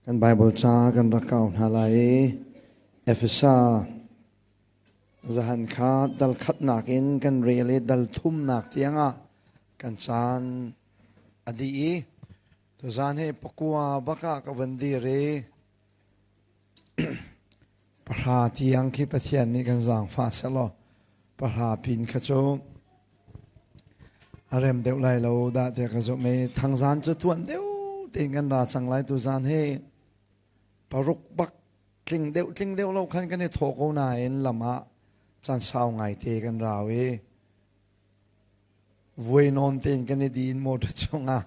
Kan Baibal ca kan rak kau hna lai i Efesa zahan kha dal khatnak in kan rel i dal thumnak tiangah kan caan a dih i tuzaan hi pakua bak ah ka van dir i pahra tiang khi Pathian nih kan zaangfah sehlaw pahra pin kha cu A rem deuh lai lo dah tiah ka zumh i thangzan cu tuan deuh tein kan ra cang lai tuzan hi paruk bak tling deuh lo khan kan i thawh ko nain lam ah caan sau ngai te kan rau i vuai nawn tein kan i din motor chungah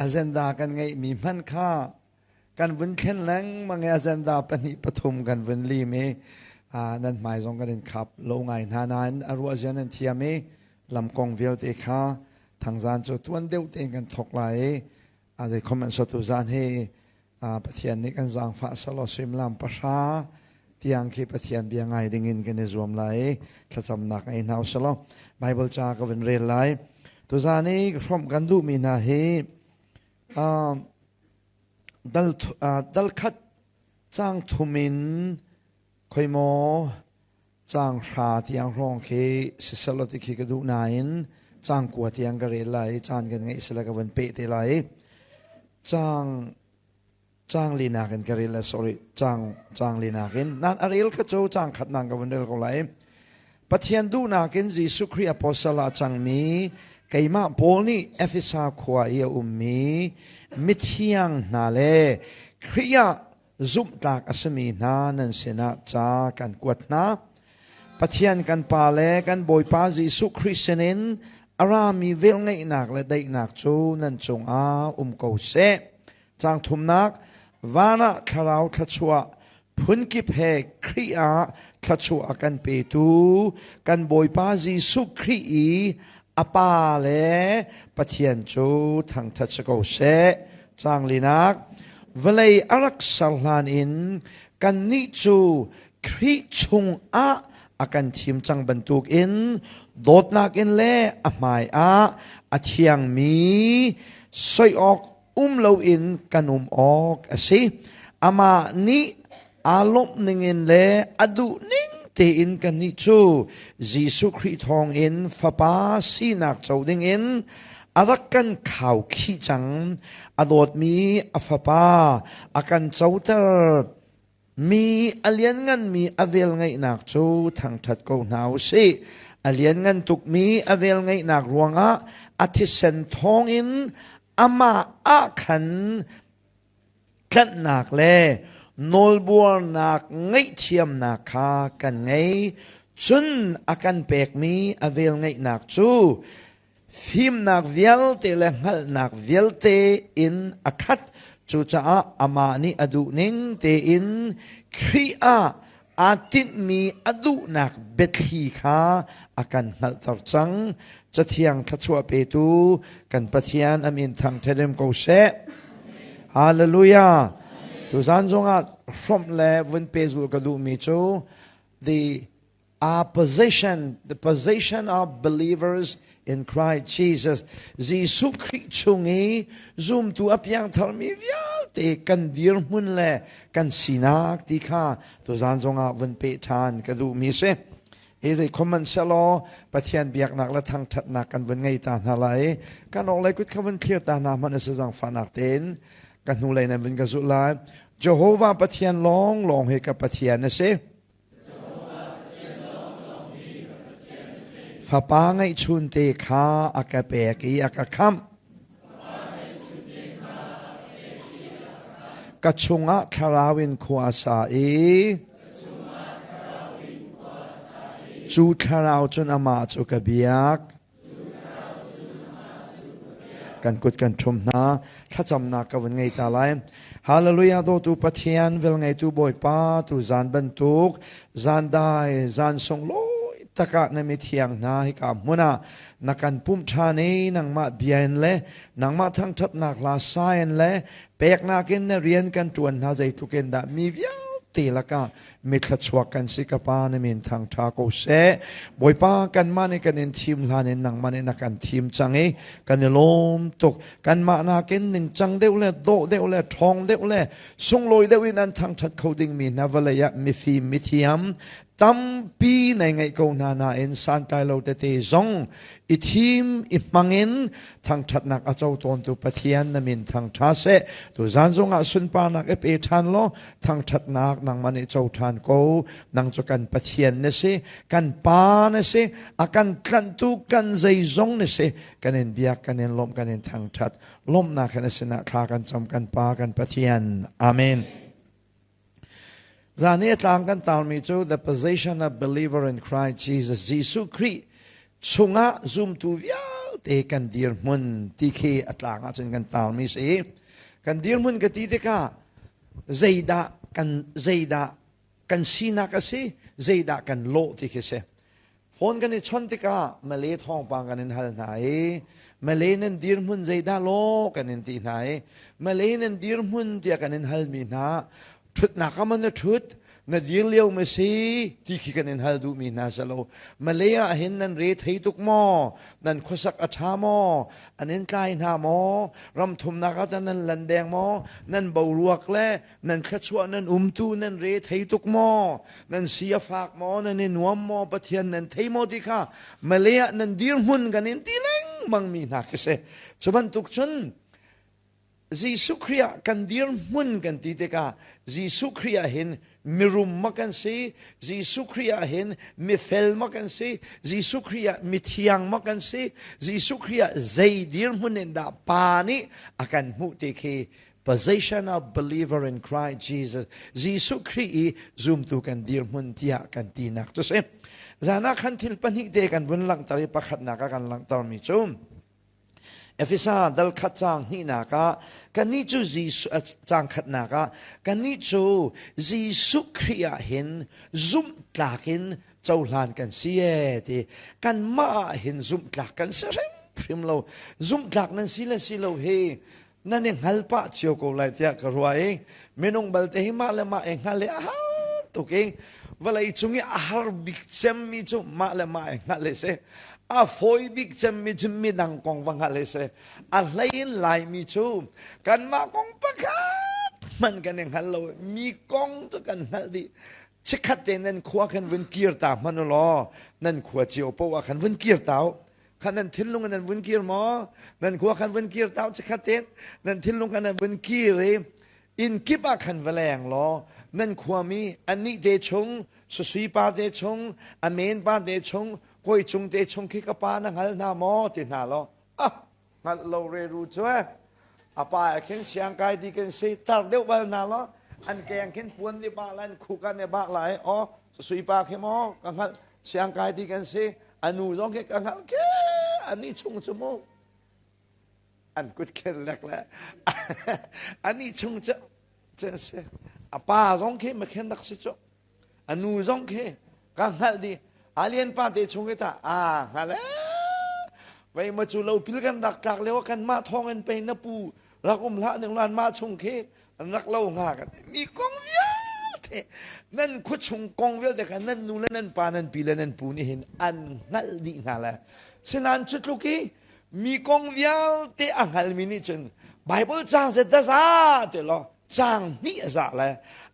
agenda kan ngeihmi hmanh kha kan vun thlen lengmang i agenda pahnih pathum kan vun lim i nan hmai zong kan in khap lo ngai hna nain a ruah zia nan thiam i lamkong vialte kha thangzan cu tuan deuh tein kan thok lai i a zei khom an sotu zan hi Pathian nih kan zaangfah selaw suimilam 9 tiang khi Pathian bia ngai ding in kan i zuam lai i thlacamnak ngei hna usalaw Bible ca ka vun rel lai. Tuzan i hrawmh kan duhmi hna hi Dal khat caang thum in khoimaw caang hra tiang hrawng khi siselaw ti khi ka duh nain caang kua tiang ka rel lai i caan kan ngeih sila ka van peh te lai. Caang caang linak in ka rel lai, sorry, caang caang linak in nan a rel kha cu caang khat nang ka van rel ko lai. Pathian duhnak in Jesuh Khrih apostle ah a cangmi keimah Paul nih Efesa khua i a ummi mithiang hna le Khrih ah zumhtlak a simi hna nan sinah ca kan kuat hna. Pathian kan Pa le kan Bawipa Jesuh Khrih sinin a rami velngeihnak le daihnak cu nan cungah um ko seh. Caang thumnak, van ah thlarau thluachuah phunkip he Khrih ah thluachuah a kan petu kan Bawipa Jesuh Khrih i a Pa le Pathian cu thangṭhat si ko seh. Caang linak, vawlei a rak ser hlan in kannih cu Khrih chungah a kan thim cang bantukin dawtnak in le a hmai ah a thiangmi soi awk um loin kan um awk a si. Amah nih aa lawmh ningin le a duh ning tein kannih cu Jesuh Khrih thawngin fapa sinak co dingin a rak kan khaukhih cang. A dawtmi a fapa a kan coter mi a liannganmi a velngeihnak cu thangṭhat ko hna u sih. A lianngan tukmi a velngeihnak ruangah a thisen thawngin amah ah khan tlanhnak le nawlbuarnak ngaihthiamnak kha kan ngei. Cun a kan pekmi a velngeihnak cu fimnak vialte le hngalhnak vialte in a khat. Cucaah amah nih a duh ning tein Khrih ah aa tinhmi a duhnak biathli kha a kan hngalhter cang. Cathiang thluachuah petu kan Pathian a min thangṭhat ko seh. Hallelujah. Tuzan zongah hrawmh le vun pehzulh ka duhmi cu the our position, the position of believers in Christ Jesus. Jesuh Khrih chung i zumtu a piangtharmi vialte kan dirhmun le kan sinak ti kha tuzan zongah vun peh ṭhan ka duhmi si. Hi zei khom selaw Pathian biaknak le thangṭhatnak kan vun ngei ta hna lai. Kan awk lei kut kha vun thlir ta hna hmanh a si zangfahnak tein ka hnulei nan vun ka zulh lai. Jehovah Pathian lawnglawng hi ka Pathian a si. Fapa ngeihchunte kha a ka pek i a ka khamh. Ka chungah thlarau in khua a sa i cu thlarau cun amah cu ka biak. Kan kut kan ṭhum hna. Thlacamnak ka vun ngei ta lai. Hallelujah. Dawtu Pathian, velngeitu Bawipa, tu zan bantuk zan dai zan sunglawi takah na mithiang hna hika hmun ah na kan pumh ṭhan i nangmah bia in le nangmah thangṭhatnak hla sa in le peknak in na rian kan ṭuan hna. Zeitluk in dah mi vialte vialte lakah mithluachuak kan si. Ka Pa, na min thangṭha ko seh. Bawipa, kanmah nih kan in thim hlan in nangmah nih na kan thim cang i kan i lawm tuk. Kanmah nakin ningcang deuh le dawh deuh le ṭhawng deuh le sunglawi deuh in an thangṭhat kho dingmi hna vawlei ah mifim mithiam tampi nei ngeih ko hna nain santlai lo tete zong i thim i hmangin thangṭhatnak a co tawntu Pathian na min thangṭha seh. Tuzan zongah sunparnak i pe ṭhan law thangṭhatnak nangmah nih co ṭhan ko. Nang cu kan Pathian na si, kan Pa na si, a kan tlanhtu kan zeizong na si. Kan in biak, kan in lawmh, kan in thangṭhat. Lawmhnak he na sinah thla kan cam kan Pa, kan Pathian. Amen. Zan i a tlang kan tarmi cu The Position of Believer in Christ Jesus, Jesuh Khrih chungah zumtu vialte kan dirhmun ti khi a tlang ahcun kan tarmi si. Kan dirhmun ka ti tikah zeidah kan zeidah kan sinak a si, zeidah kan lawh ti khi si. Phone kan i chawnh tikah Malay thawngpang kan in hal hna i Malay nan dirhmun zeidah law kan in ti hna i Malay nan dirhmun tiah kan in halmi hna ṭhutnak ah maw na ṭhut na dir lio ma si ti khi kan in hal duhmi hna si lo. Malay ah hin nan re thei tuk maw? Nan khuasak a ṭha maw? An in tlai hna maw? Ram thumnak ah tah nan lan deng maw? Nan boruak le Nan thluachuah nan umtu nan re thei tuk maw? Nan si a fak maw? Nan i nuam maw? Pathian nan thei maw ti kha Malay ah nan dirhmun kan in ti lengmang mi hna khi si. Cu bantuk cun Jesuh Khrih ah kan dirhmun kan ti tikah Jesuh Khrih ah hin mirum ma kan si, Jesuh Khrih ah hin mifel ma kan si, Jesuh Khrih ah mithiang ma kan si, Jesuh Khrih ah zei dirhmun in dah Pa nih a kan hmuh ti khi position of believer in Christ Jesus. Jesuh Khrih i zumtu kan dirhmun tiah kan tinak cu si. Zan ah khan thil pahnih te kan vun langhter i pakhatnak ah kan langhtermi cu Efesa dal khat caang hnihnak ah kannih cu Jesuh caang khatnak ah kannih cu Jesuh Khrih ah hin zumhtlak in cohlan kan si ee ti kanmah ah hin zumhtlak kan si hrimhrim lo. Zumhtlak nan si le si lo hi nan i hngal pah cio ko lai tiah ka ruah i minung balte hi mah le mah i hngal i a har tuk i vawlei cung i a har bik cemmi cu mah le mah i hngalh hi si. A fawi bik cemmi cu midang kong va hngalh hi si. A hlei in Laimi cu kanmah kong pakhat hmanh kan i hngal lo. Mi kong cu kan hngalh dih. Chikkhat te nan khua khan vun kir ta hmanh u law nan khua cio poah khan vun kir ta u. Khan nan thinlung in nan vun kir maw? Nan khua khan vun kir tau chikhat ten nan thinlung khan nan vun kir i inn kip ah khan va leng law nan khuami annih te chung susui pa te chung amen pa te chung koi chung te chung khi ka pa na hngal hna maw ti hna law ah hngalh lo re ru cu eh a pa ah khin siang kai di kan si tar deuh bal hna law an keng khin puan ni ba lan khu kan ne bak lai o susui pa khi maw ka hngalh siang kai di kan si a nu zong khi ka hngalh ke ani chung cu mu an kut khen lek le ani chung cu cen si a pa zong khi makhen rak si cu a nu zong khi ka hngalh di alien pa te chung i ta a hngalh vei ma cu lo pil kan rak tlak leo kan mah thong in pe na pu rak um hlah ning lan mah chung khi an rak lo hnga kan mi kong vialte nan khuachung kong vialte kha nan nu le nan pa nan pi le nan pu nih hin an hngalh dih hna le sinan cu tluk i mi kong vialte a hngalmi nih cun Bible caang zet da za te law caang hnih a za le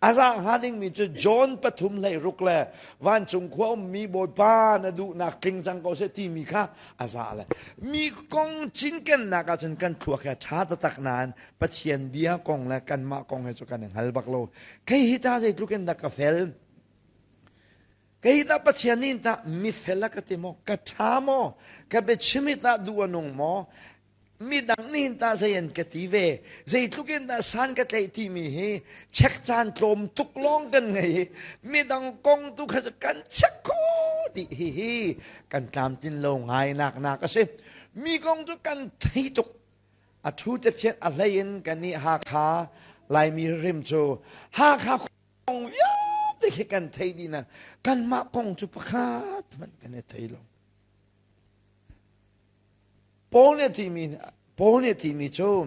a za hnga dingmi cu John 3:16 le vancung khua ummi Bawipa na duhnak tling cang ko seh timi kha a za le mi kong cinkennak ahcun kan thluak hi a ṭha taktak nain Pathian bia kong le kanmah kong he cu kan i hngal bak lo. Kei hi ta zeitluk in dah ka fel? Kei hi ta Pathian nih tah mifel a ka ti maw? Ka ṭha maw? Ka biachim hi tah duh a nung maw? Midang nih tah zei an ka ti ve? Zeitluk in dah san ka tlaih timi hi check caan tlawm tuk lawng kan ngei i midang kong tu kha kan check kho dih. Hihi kan tlamtlin lo ngai nak nak a si. Mi kong cu kan thei tuk. A ṭhu te phiat a hlei in kannih Hakha Laimi rim cu Hakha kong vialte khi kan thei dih na kanmah kong cu pakhat hmanh kan i thei lo. Paul nih timi Paul nih timi cu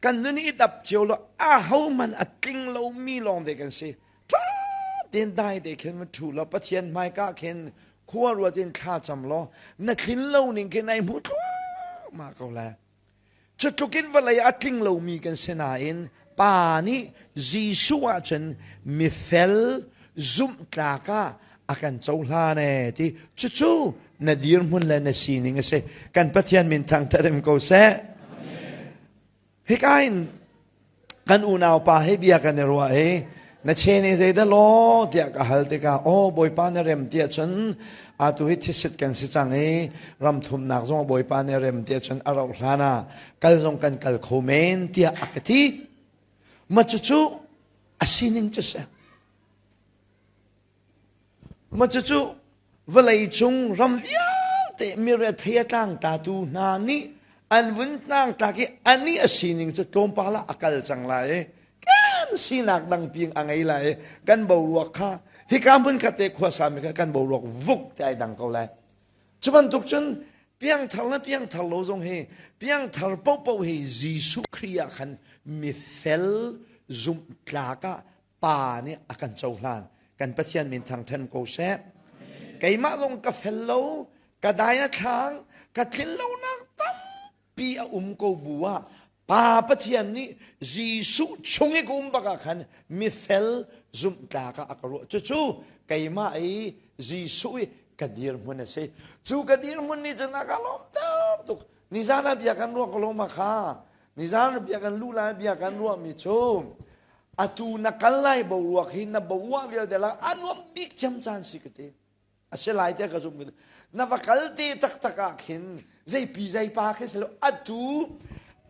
kan nun i dap cio lo a ho man a tling lomi lawng te kan si. Ṭha tein dai te khin va ṭhu law Pathian hmaika khin khua ruat in thla cam law na thlin lo ning khi nai hmu thluahmah ko lai. Cu tluk in vawlei a tling lomi kan si nain Pa nih Jesuh ahcun mifel zumhtlak ah a kan cohlan ee ti cucu na dirhmun le na sining a si. Kan Pathian min thangṭhat in ko seh. Hika in kan unau pa he bia kan i ruah i na chen i zeidah law tiah ka hal tikah aw Bawipa na rem tiah cun atu hi thisit kan si cang i ram thumnak zong Bawipa nih rem tiah cun a rauh hlan ah kal zong kan kal kho men tiah a ka ti. Ma cucu a sining cu si. Mah cucu vawleicung ram vialte mirethei a tlangtlatu hna nih an vun tlangtlak i anih a sining cu tlawmpal ah a kal cang lai i kan sinak dang ping a ngei lai i kan boruak kha hika hmun khat te khuasami kha kan boruak vuk te ai dang ko lai. Cu bantuk cun piangthar le piangthar lo zong hi piangthar paohpaoh hi Jesuh Khrih ah khan mifel zumhtlak ah Pa nih a kan cohlan. Kan Pathian min thangthan ko seh. Keimah zong ka fel lo, ka dai a thlang, ka tlin lonak tampi a um ko bu ah Pa Pathian nih Jesuh chung i ka um bak ah khan mifel zumhtlak ah a ka ruah. Cucu keimah i Jesuh i ka dirhmun a si. Cu ka dirhmun nih cun a ka lawmter tuk. Nizan ah bia kan ruah ko lo ma kha. Nizan bia kan luh lai bia kan ruahmi cu atu na kal lai boruak hi na boruah vialte lak a nuam bik cem caan si ka ti a si lai tiah ka zumh na va kal te taktak ah khin zeipi zeipa khi si lo atu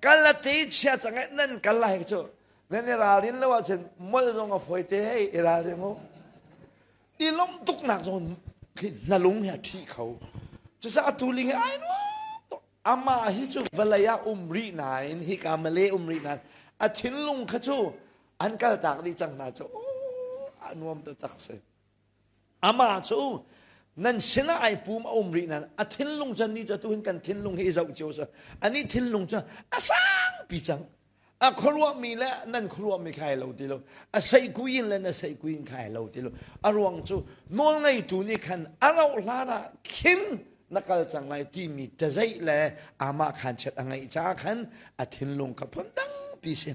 kal a te chia cang nan kal lai cu nan i ralrin lo ahcun molh zong a fawi te hei i ralring u i lawmh tuknak zong na lung hi a ṭhi kho cucaah atu ling hi ai nuam tuk Amah hi cu vawlei ah um rih nain hika Malay um rih nain a thinlung kha cu an kaltak dih cang hna cu a nuam taktak si. Amah cu nan sinah ai pum a um rih nain a thinlung cu ni cu atu hin kan thinlung hi i zoh cio si. Ani thinlung cu a sangpi cang. A khuaruahmi le nan khuaruahmi kha ai lo ti lo. A seihkuin le na seihkuin kha ai lo ti lo. A ruang cu nawlngeitu nih khan a rauh hlan ah khin na kal cang lai timi ṭazeih le amah khan chet a ngeih caah khan a thinlung kha phun dangpi si.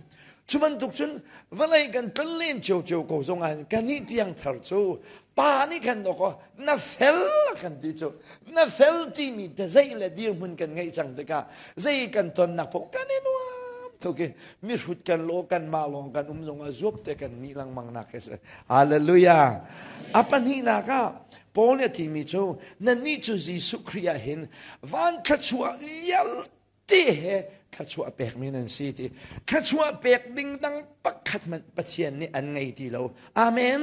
Cu bantuk cun vawlei kan tlonlen ciocio ko zong ah kannih piangthar cu pa nih khan dawkaw na fel kan ti cu na fel timi ṭazeih le dirhmun kan ngeih cang tikah zei kan tonnak paoh kan i nuam tuk i mihrut kan law kanmah lawng kan um zongah zuap te kan nih lengmang nak hi si hallelujah a pahnihnak ah Paul nih a timi cu nannih cu Jesuh Khrih ah hin van thluachuah vialte he thluachuah pekmi nan si ti thluachuah pek ding dang pakhat hmanh Pathian nih an ngei ti lo amen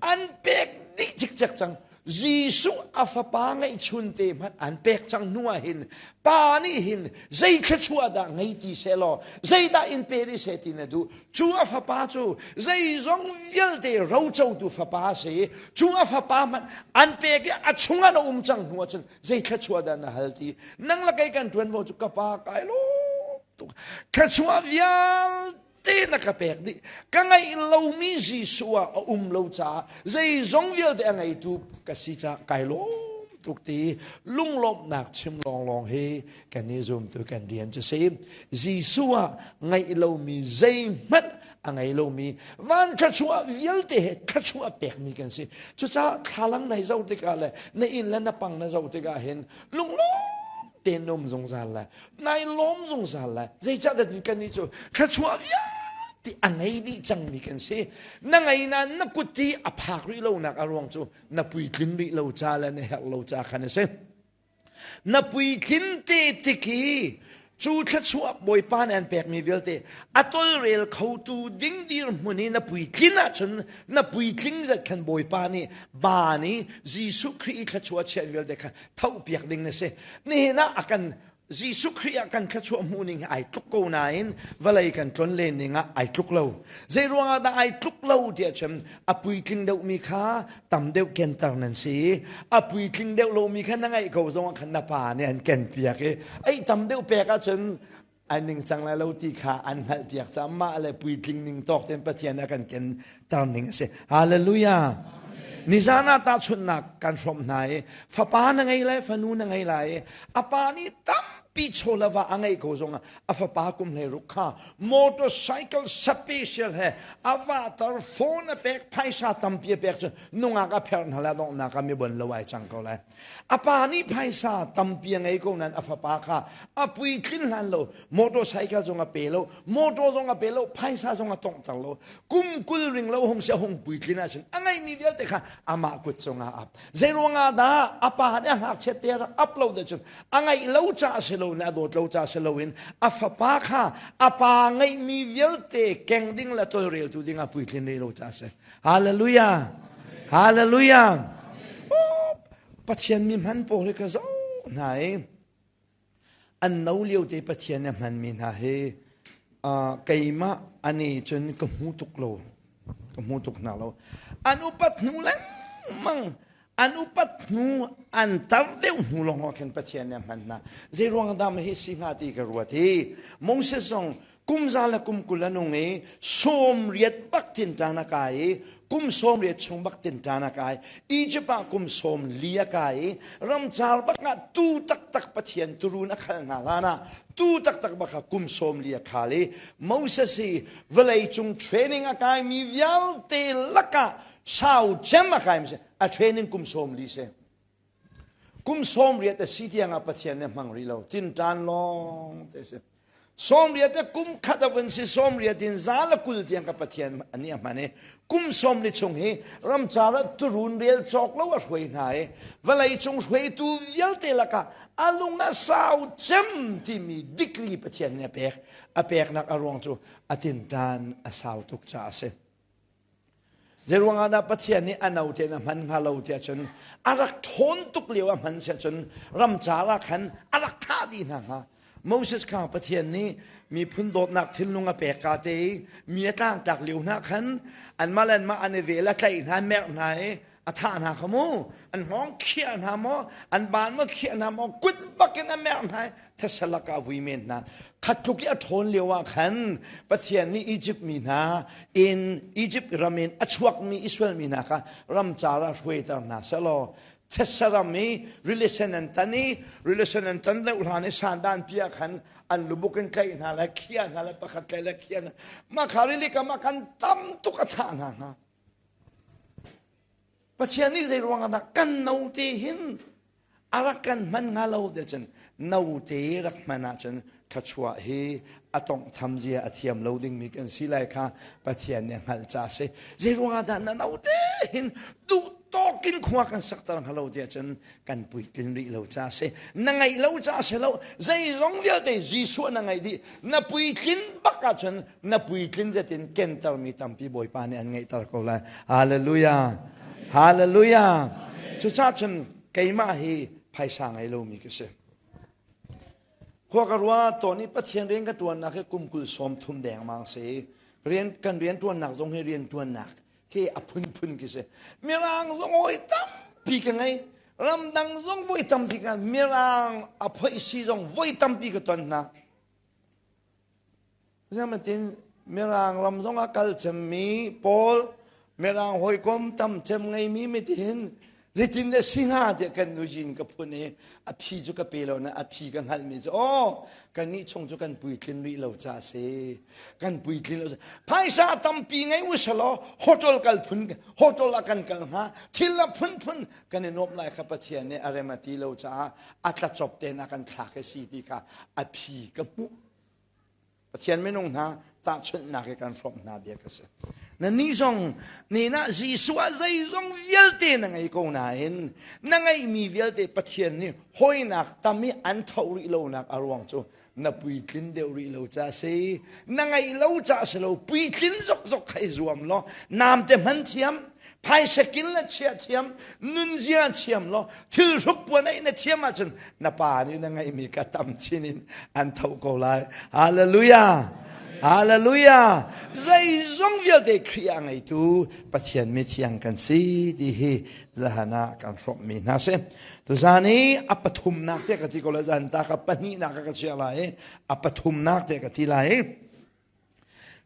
An pek dih cikcek cang. Jesuh a fapa ngeihchun te hmanh an pek cang hnu ah hin pa nih hin zei thluachuah dah ngei ti seh law zeidah in pe rih seh ti na duh cu a fapa cu zeizong vialte rocotu fapa a si cu a fapa hmanh an pek i a chungah na um cang hnu ah cun zei thluachuah dah na hal ti nang le kei kan ṭuanvo cu ka pa kai lawm tuk thluachuah vialte te na ka pek dih ka ngeih lomi Jesuh ah a um lo caah zeizong vialte a ngeitu ka si caah kai lawm tuk ti lunglawmhnak chim lawnglawng hi kan i zumtu kan rian cu si Jesuh ah ngeih lomi zeihmanh a ngei lomi van thluachuah vialte he thluachuah pekmi kan si cucaah thlalang na zoh tikah le na inn le na pang na zoh tikah hin lunglawm tein um zungzal le nai lawm zungzal lai zeicahtiah kannih cu thluachuah vialte a ngei dih cangmi kan si na ngei nain na kut i a phak rih lonak a ruang cu na puitlin rih lo ca le na herh lo ca khan a si na puitlin te tik i cu thluachuah bawipa nih an pekmi vialte a tolrel khotu ding dirhmun i na puitlin ahcun na puitling zat khan bawipa nih ba nih Jesuh Khrih i thluachuah chiah vialte kha thohpiak ding na si nihin ah a kan Jesuh Khrih ah kan thluachuah hmuh ning hi ai tluk ko nain vawlei kan tlon len ning ah ai tluk lo. Zei ruangah dah ai tluk lo tiah cun a puitling deuhmi kha tam deuh kenter nan si. A puitling deuh lomi kha na ngaih ko zongah khan na pa nih an ken piak i ei tam deuh pek ahcun. An ningcang lai lo ti kha an hngalhpiak caah mah le puitling ning tawk tein Pathian a kan kenter ning a si. Hallelujah. Nizan ah tahchunhnak kan hrawmh hna i fapa na ngei lai, fanu na ngei lai i a pa nih tampi chaw le va a ngeih ko zongah a fapa kum 16 kha motorcycle special he a vahter phone a pek phaisa tampi a pek cu nungak a pherh hna le donghnak ah mi bon lo ai cang ko lai. A pa nih phaisa tampi a ngei ko nain a fapa kha a puitlin hlan lo, motorcycle zong a pe lo, motor zong a pe lo, phaisa zong a tonghter lo. Kum 20 ring lo hung si a hung puitlin ahcun a ngeihmi vialte kha amah kut cungah a ap. Zei ruangah dah a pa nih a ngakchiat te rak ap lo cun a ngeih lo caah si lo in a dawt lo caah si loin a fapa kha a pa ngeihmi vialte keng ding le tawlreltu ding ah puitlin rih lo caah a si. Hallelujah. Hallelujah. Oh, Pathian mi hman pawl hi ka zoh hna i an no lio te Pathian a hmanmi hna hi keimah ani cun ka hmu tuk lo ka hmu tuk hna lo an upat hnu lengmang an upat hnu an tar deuh hnu lawng ah khin Pathian nih a hman hna zei ruang dah hi si hnga ti ka ruat hi Moses zong kum za le kum 20 a nung i 80 bak tinṭan a kai i kum 80 chung bak tinṭan a kai. Egypt ah kum 40 a kai i ramcar bak ah tu taktak Pathian turun a khal hna hlan ah tu taktak bak ah kum 40 a khal i Moses hi vawlei cung training a kaimi vialte lakah sau cem a kaimi si. A training kum 40 si. Kum 80 a si tiangah Pathian nih a hmang rih lo. Tinṭan lawng te si. 80 te kum khat a vun si 80 in 120 tiang ka Pathian nih a hman i kum 40 chung hi ramcar ah turun rel cawk lo a hruai hna i vawlei cung hruaitu vialte lakah a lung a sau cem timi degree Pathian nih a pek. A peknak a ruang cu a tinṭan a sau tuk caah a si. Zeiruang ah dah Pathian nih a no tein a hman hnga lo tiah cun a rak ṭhawn tuk lio a hman siah cun ramcar ah khan a rak thah dih hna hnga. Moses kha Pathian nih miphun dawtnak thinlung a pek ka te i mi a tlangtlak lio hna khan anmah le anmah an i vel a tlaih hna merh hna i a thah hna kha mu an hngawng khiah hna maw an ban maw khiah hna maw kut bakin a merh hna i thasa lakah a vui men hna khat tluk i a ṭhawn lio ah khan Pathian nih Egypt mi hna in Egypt ram in a chuakmi Israel mi hna kha ramcar ah hruaiter hna selaw thesa ram i rilisen an tan i rilisen an tan deuh hlan i sandan pi ah khan an lubuk in tlaih hna le khiah hna le pakhat tlaih le khiah hna mah kha rili kam ah khan tam tuk a thah hna hnga Pathian nih zei ruang ah dah kan no te hin a rak kan hman hnga lo te cun no te rak hman ahcun thluachuah hi a tonghtham zia a thiam lo dingmi kan si lai kha Pathian nih a hngalh caah a si. Zei ruang ah dah na no te hin duh tawk in khua kan sakter hnga lo tiah cun kan puitlin rih lo caah a si. Na ngeih lo caah a si lo. Zeizong vialte Jesuh na ngeih dih. Na puitlin bak ahcun na puitlin zetin kentermi tampi Bawipa nih an ngeihter ko lai. Hallelujah. Hallelujah. Cucaah cun keimah hi phaisa ngei lomi ka si. Khua ka rua tawn i Pathian rian ka ṭuannak hi kum 20 30 dengmang si. Rian kan rian ṭuannak zong hi rian ṭuannak khi a phunphun khi si. Mirang zong hawi tampi ka ngei. Ramdang zong voi tampi ka Mirang a phoih si zong voi tampi ka ton hna. Zeihmatin Mirang ram zongah kal cemmi pawl Mirang hawikom tam cem ngeimi mitihin zeitin dah si hnga tiah kan nujin ka phun i a phi cu ka pe lo na a phi ka hngalhmi cu aw kannih chung cu kan puitlin rih lo ca si kan puitlin lo phaisa tampi ngei u selaw hotel kal phun hotel ah kan kal hnga thil a phunphun kan i nuamh lai kha Pathian nih a rem a ti lo caah a tlacop tein a kan thlak i si ti kha a phi ka hmuh Pathian minung hna tahchunhnak i kan hrawmh hna bia ka si. Na nih zong ni na Jesuh ah zeizong vialte na ngei ko nain na ngeihmi vialte Pathian nih hawinak tam i an tho rih lonak a ruang cu na puitlin deuh rih lo ca si. Na ngeih lo ca si lo puitlin zokzok kha i zuam law namte hman thiam phaisa kil na chia thiam nunzia thiam law thil hruk puan ei na thiam ahcun na pa nih na ngeihmi ka tam chin in an tho ko lai hallelujah. Hallelujah! Zeizong vialte Khrih ah ngeitu Pathian mithiang kan si ti hi zahan ah kan hrawmhmi hna si. Tuzan i a pathumnak te ka ti ko lai zan ta ka pahnihnak ka chia lai i a pathumnak te ka ti lai i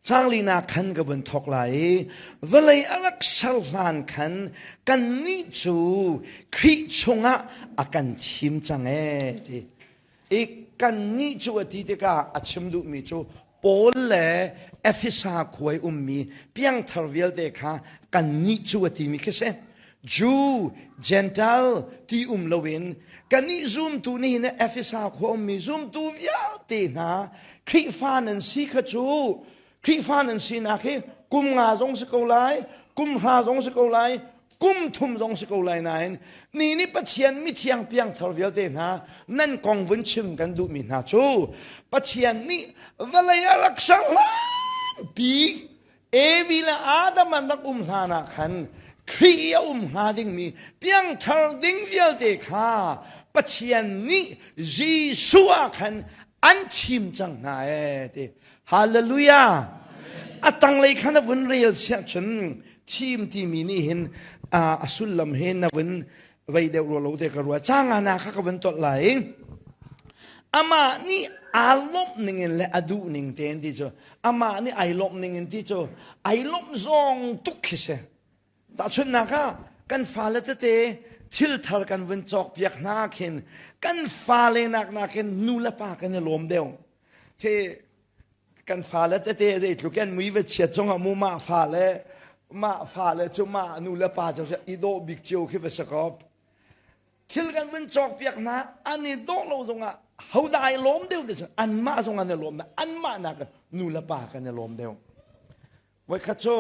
Changlinak khan ka vun thawk lai i vawlei a rak ser hlan khan kannih cu Khrih chungah a kan thim cang ee ti. I kannih cu a ti tikah a chim duhmi cu Paul le Efesa khua i ummi piangthar vialte kha kannih cu a timi khi si. Jew, Gentile ti um loin kannih zumtu nih hin Efesa khua ummi zumtu vialte hna Khrihfa nan si kha cu Khrihfa nan sinak hi kum nga zong si ko lai, kum hra zong si ko lai, kum thum zong si ko lai nain ni nih Pathian mithiang piangthar vialte hna nan kong vun chim kan duhmi hna cu Pathian nih vawlei a rak ser hlanpi Evi le Adam an rak um hlan ah khan Khrih i a um hnga dingmi piangthar ding vialte kha Pathian nih Jesuh ah khan an thim cang hna ee ti. Hallelujah! A tanglei khan a vun rel siah cun thim timi nih hin a sullam hi na vun vei deuh rua lo te ka rua. Canga na kha ka vun tolh lai. Amah nih aa lawmh ning in le a duh ning tein ti cu amah nih ai lawmh ning in ti cu ai lawmh zong tuk khi si. Tahchunhnak ah kan fale tete thil thar kan vun cawk piak hna khin kan fale nak nakin nu le pa kan i lawm deuh. Khi kan fale tete zeitluk an mui va chiat zongah mu mah fale mah fale cu mah nu le pa cu i dawh bik cio khi va si ko. Thil kan vun cawk piak hna an i dawh lo zongah hodah ai lawm deuh ti cun anmah zong an i lawm na anmah nak nu le pa kan i lawm deuh. Voikhat cu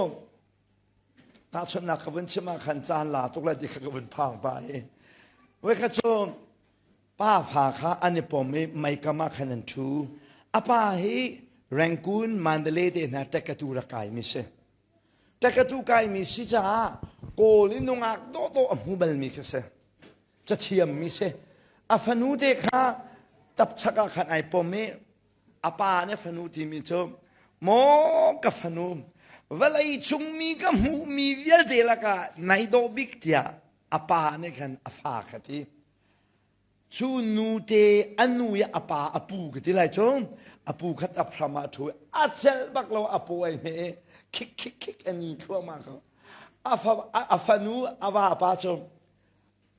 tahchunhnak ka vun chim ah khan caan la tuk lai ti kha ka vun phang pa i voikhat cu pa fa kha an i pom i meikam ah khan an ṭhu. A pa hi Rangoon Mandalay te hna ṭekkatu rak kaimi si. Ṭekkatu kaimi si caah Kawl i nungak dawhdawh a hmu balmi kha si. Cathiammi si. A fanu te kha tapchak ah khan ai pom i a pa nih fanu timi cu maw ka fanu vawlei cung mi ka hmuhmi vialte lakah nai dawh bik tiah a pa nih khan a fa kha ti. Cu nute a nu i a pa a pu ka ti lai cu a pu khat a hram ah ṭhu a celh bak lo a paw ai hme i khik khik khik a ni thluahmah ko. A fa a fanu a vapa cu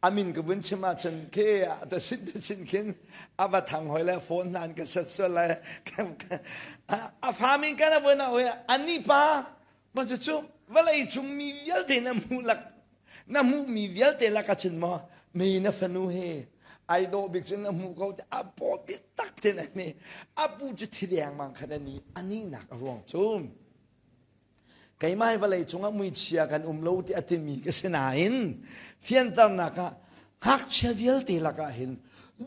a min ka vun chim ahcun khi ta sin ta sin khin a va thang hoi le phone hna an ka set sual lai a fa min kan a vun a hoi ani pa ma cu cu vawlei cung mi vialte na hmuh lak na hmuhmi vialte lakah cun maw mi na fanu hi ai dawh bik cu na hmuh ko a paw bik tak te na mi a pu cu thi dengmang khan ani ani nak a ruang cu keimah vawlei cungah muichia kan um lo ti a timi ka si nain fianternak ah ngakchia vialte lakah hin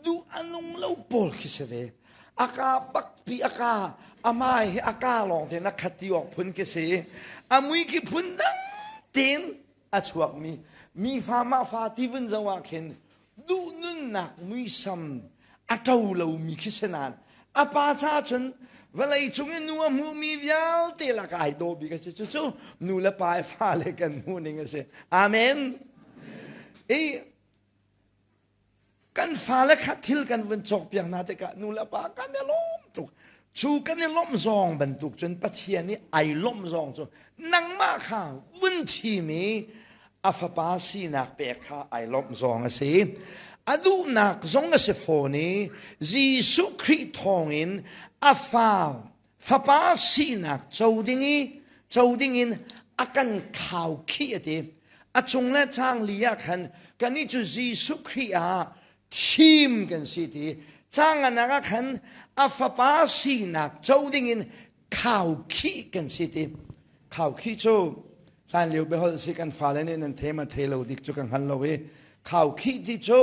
duh a nung lo pawl khi si ve aka bakpi aka amai hi aka lawng te na khat ti awk phun khi si a mui ki phun dang tein a chuakmi mi fa mah fa ti vun zoh ah khin duh nunnak muisam a ṭo lomi khi si nain a pa ca cun vawlei cung i nu a hmuhmi vialte lakah ai dawh bik a si cucu nu le pa i fale kan hmuh ning a si amen i Kan fale kha thil kan vun cawkpiak hna tikah nu le pa kan i lawm tuk. Cu kan i lawmh zawng bantuk cun Pathian i ai lawmh zawng cu nangmah kha vun thim i a fapa sinak pek kha ai lawmh zawng a si. A duhnak zong a si fawn i Jesuh Khrih thawngin a fa fapa sinak co ding i co ding in a kan khaukhih a ti. A cung le chang li ah khan kannih cu Jesuh Khrih ah thim kan si ti. Chang anak ah khan a fapa sinak co ding in khaukhih kan si ti. Khaukhih cu hlan lio biaholh si kan fale nih nan thei ma thei lo dik cu ka hngal lo i khaukhih ti cu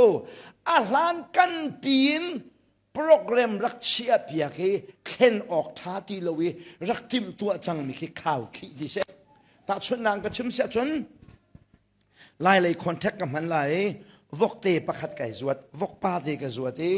a hlan kan piin program rak chiah piak i thlen awk ṭha ti lo i rak timhtuah cangmi khi khau khih ti si. Tahchunhnak ka chim siah cun Lailei contact ka hman lai i vokte pakhat kai zuat, vokpa te ka zuat i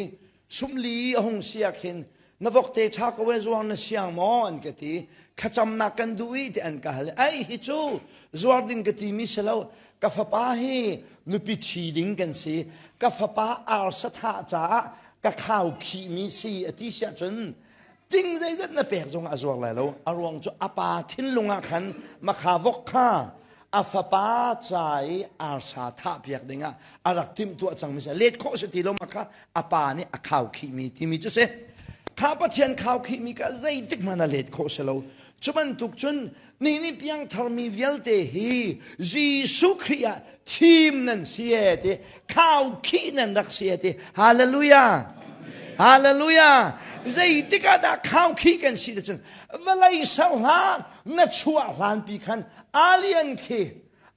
sumli a hung si ah khin. Na vokte ṭha ko e zuang na siang maw an ka ti. Thlacamnak kan duh i ti an ka hal. Ai hi cu zuar ding ka timi si lo. Ka fapa hi nupi ṭhi ding kan si. Ka fapa arsa thah caah ka khau khihmi si a ti siah cun ting zeizat na pek zong a zuar lai lo. A ruang cu a pa thinlung ah khan makha vok kha a fapa ca i arsa thah piak dingah a rak timhtuah cangmi si let khawh si ti lo ma kha a pa nih a khaukhihmi timi cu si kha Pathian khaukhihmi kha zeitik hmanh a let khawh si lo cu bantuk cun ni nih piangtharmi vialte hi Jesuh Khrih ah thim nan si e ti khaukhih nan rak si e ti hallelujah hallelujah zeitik ah dah khaukhih kan si te cun vawlei ser hlan na chuah hlanpi khan alien khi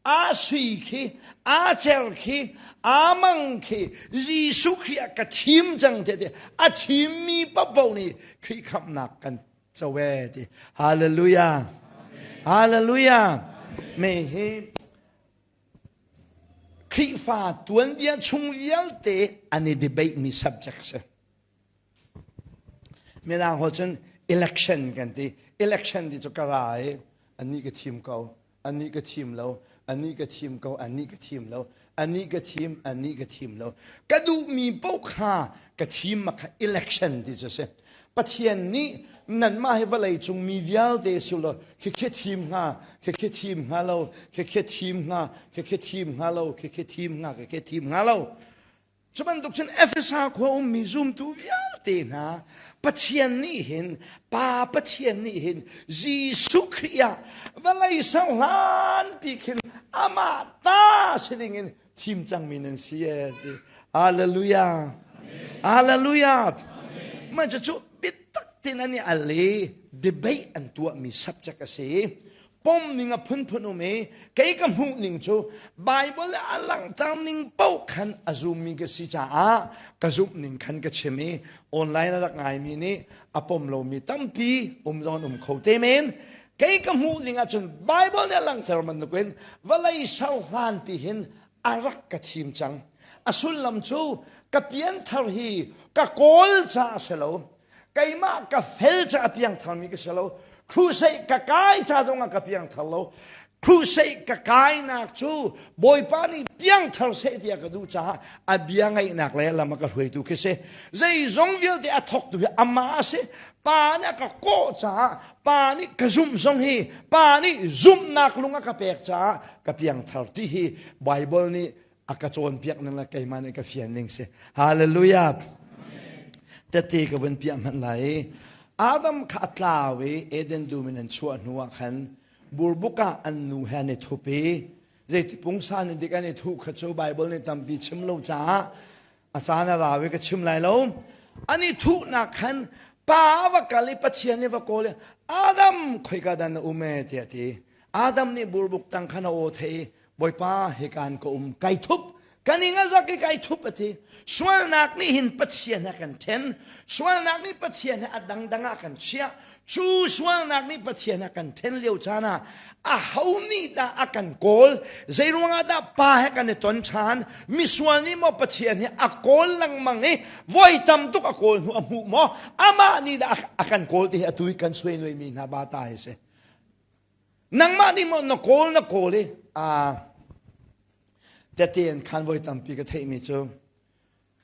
a sui khi a cer khi a mang khi Jesuh Khrih ah ka thim cang te te a thimmi paohpaoh nih Khrih khamhnak kan co e ti hallelujah hallelujah me hi Khrihfa tuanbia chung vialte an i debate mi subject si Mirang holh cun election kan ti. Election ti cu ka ra i anih ka thim ko, anih ka thim lo, anih ka thim ko, anih ka thim lo, anih ka thim, anih ka thim lo. Ka duhmi paoh kha ka thim ma kha election ti cu si. Pathian nih nanmah hi vawlei cung mi vialte si law khikhi thim hnga, khikhi thim hnga lo, khikhi thim hnga, khikhi thim hnga lo, khikhi thim hnga, khikhi thim hnga lo. Cu bantuk cun Efesa khua ummi zumtu vialte hna Pathian nih hin Pa Pathian nih hin Jesuh Khrih ah vawlei ser hlanpi khin amah ta si dingin thim cangmi nan si e ti. Hallelujah. Hallelujah. Mah cu biatak tein an i al i debate an tuahmi subject a si. Pom ning a phunphun um i kei ka hmuh ning cu Bible le a langhter ning paoh khan a zummi ka si caah ka zumh ning khan ka chim i online a rak ngaimi nih a pom lomi tampi um zong an um kho te men. Kei ka hmuh ning ahcun Bible nih a langhter bantukin vawlei ser hlanpi hin a rak ka thim cang. A sullam cu ka pianthar hi ka kawl caah a si lo. Keimah ka fel ca a piangtharmi ka si lo. Crusade ka kai ca zongah ka piangthar lo. Crusade ka kainak cu Bawipa nih piangthar seh tiah ka duh caah a bia ngaihnak le lam a ka hruaitu khi si. Zeizong vialte a thawktu hi amah a si. Pa nih a ka kawh caah Pa nih ka zumh zong hi Pa nih zumhnak lung a ka pek caah ka piangthar ti hi Bible nih a ka cawnpiak ning le keimah nih ka fian ning si. Hallelujah. Tete ka vun piah hmanh lai i Adam kha a tlau i Eden dum in an chuah hnu ah khan burbuk ah an nu he an i thup i zeiti pungsan in dik an i thuh kha cu Bible nih tampi chim lo caah a caan a rau i ka chim lai lo. An i thuhnak khan pa va kal i Pathian nih va kawl i Adam khoika dah na um e tiah a ti. Adam nih burbuk tang khan a aw theih i Bawipa hikan ka um kai thup kan ing a zak i kai thup a ti sualnak nih hin Pathian he kan then sualnak nih Pathian he a dangdang ah kan chiah cu sualnak nih Pathian he kan then lio caan ah a ho nih dah a kan kawl zei ruangah dah pa he kan i ton ṭhan misual nih maw Pathian hi a kawl lengmang i voi tam tuk a kawl hnu a hmuh maw amah nih dah a kan kawl ti hi atu i kan suai mi hna ba ta hi si Nangmah nih maw na kawl na kawl i aa tete in khan voi tampi ka theihmi cu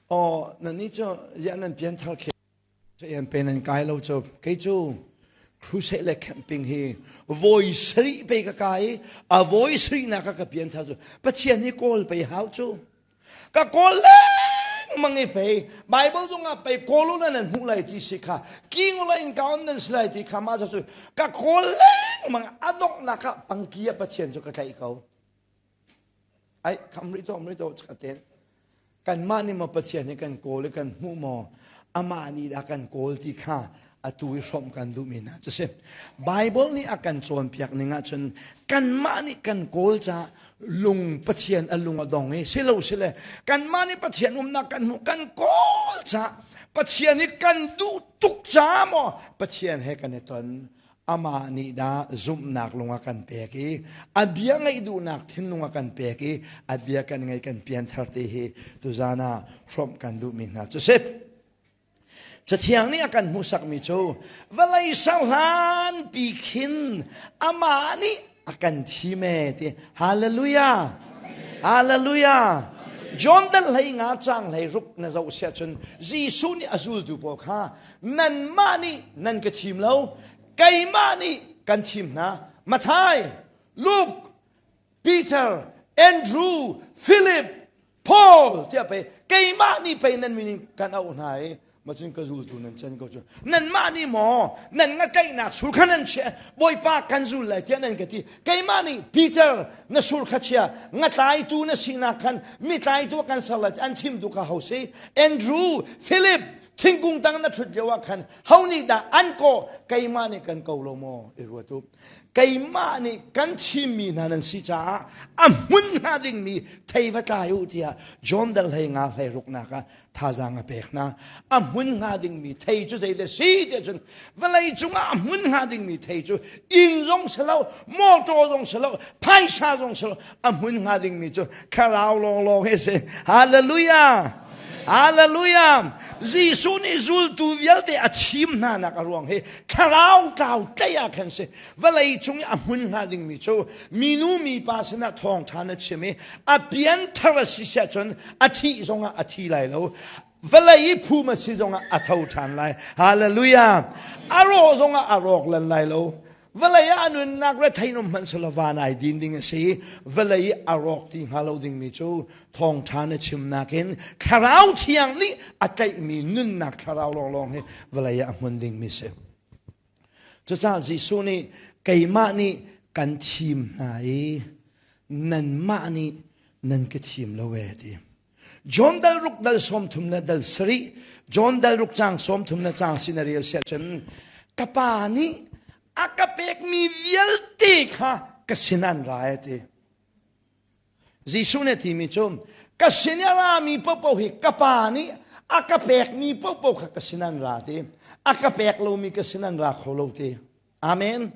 aw nannih cu ziah nan pianthar khe yan pe nan kai lo cu kei cu crusade le camping hi voi sarih pe ka kai i a voi sarih nak ka pianthar cu Pathian hi kawl pei hau cu Ka kawl lengmang i pei Bible zongah pei kawl u nan hmuh lai ti si kha king ula in ka on nan si lai ti kha mah cu ka kawl lengmang a donghnak ah pangki ah Pathian cu ka tlaih ko. Ai kham rih to rih to ka ten. Kanmah nih maw Pathian hi kan kawl i kan hmuh maw amah nih dah kan kawl ti kha atu i hrawmh kan duhmi hna cu si. Bible nih a kan cawnpiak ning ahcun kanmah nih kan kawl caah lung Pathian a lung a dong i silo sile kanmah nih Pathian umnak kan hmuh kan kawl caah Pathian hi kan duh tuk caah maw Pathian he kan i ton amah nih dah zumhnak lung a kan pek i a bia ngaih duhnak thinlung a kan pek i a bia kan ngaih kan pianthar te hi tuzan ah hrawmh kan duhmi hna cu si. Cathiang nih a kan hmuhsakmi cu vawlei serhlan pi khin amah nih a kan thim e ti. Hallelujah! Hallelujah! John dal hlei nga cang hlei ruk na zoh siah cun Jesuh nih a zultu pawl kha nanmah nih nan ka thim lo keimah nih kan thim hna. Matthai, Luke, Peter, Andrew, Philip, Paul tiah pei keimah nih pei nan min in kan auh hna i macun ka zultu nan can ko cu nanmah nih maw nan ngakaihnak sur kha nan chiah Bawipa kan zul lai tiah nan ka ti keimah nih Peter na sur kha chia ngatlaitu na sinak khan mi tlaitu kan ser lai an thimtu kha ho si Andrew Philip thingkung tang na ṭhut lio ah khan ho nih dah an kawh keimah nih kan ko lo maw i ruat u Keimah nih kan thimmi hna nan si caah a hmun hnga dingmi thei va tlai u tiah John dal hlei nga hlei ruknak ah thazaang a pek hna. A hmun hnga dingmi thei cu zei le si tiah cun vawlei cungah a hmun hnga dingmi thei cu inn zong si lo, motor zong si lo, phaisa zong si lo, a hmun hnga dingmi cu thlarau lawnglawng hi si. Hallelujah! Hallelujah! Jesuh nih zultu vialte a thim hna nak a ruang hi thlarau tlau tlaih ah khan si. Vawlei cung i a hmun hnga dingmi cu minu mipa sinah thawngṭha na chim i a pianthar a si siah cun a thih zongah a thi lai lo. Vawlei i phum a si zongah a tho ṭhan lai. Hallelujah! A rawh zongah a rawk lan lai lo. Vawlei ah a nunnak rethei um hmanh selaw van ai din ding a si. Vawlei i a rawk ti hnga lo dingmi cu thawngṭha na chimnak in thlarau thiang nih a tlaihmi nunnak thlarau lawnglawng hi vawlei ah a hmun dingmi si. Cucaah Jesuh nih keimah nih kan thim hna i nanmah nih nan ka thim lo ee ti. John dal ruk dal 30 le dal sarih John dal ruk cang 30 le cang sin a rel siah cun ka pa nih a ka pekmi vialte kha ka sin an ra e ti. Jesuh nih a timi cu ka sin i a rami paohpaoh hi ka pa nih a ka pekmi paohpaoh kha ka sin an ra ti. A ka pek lomi ka sin an ra kho lo ti. Amen.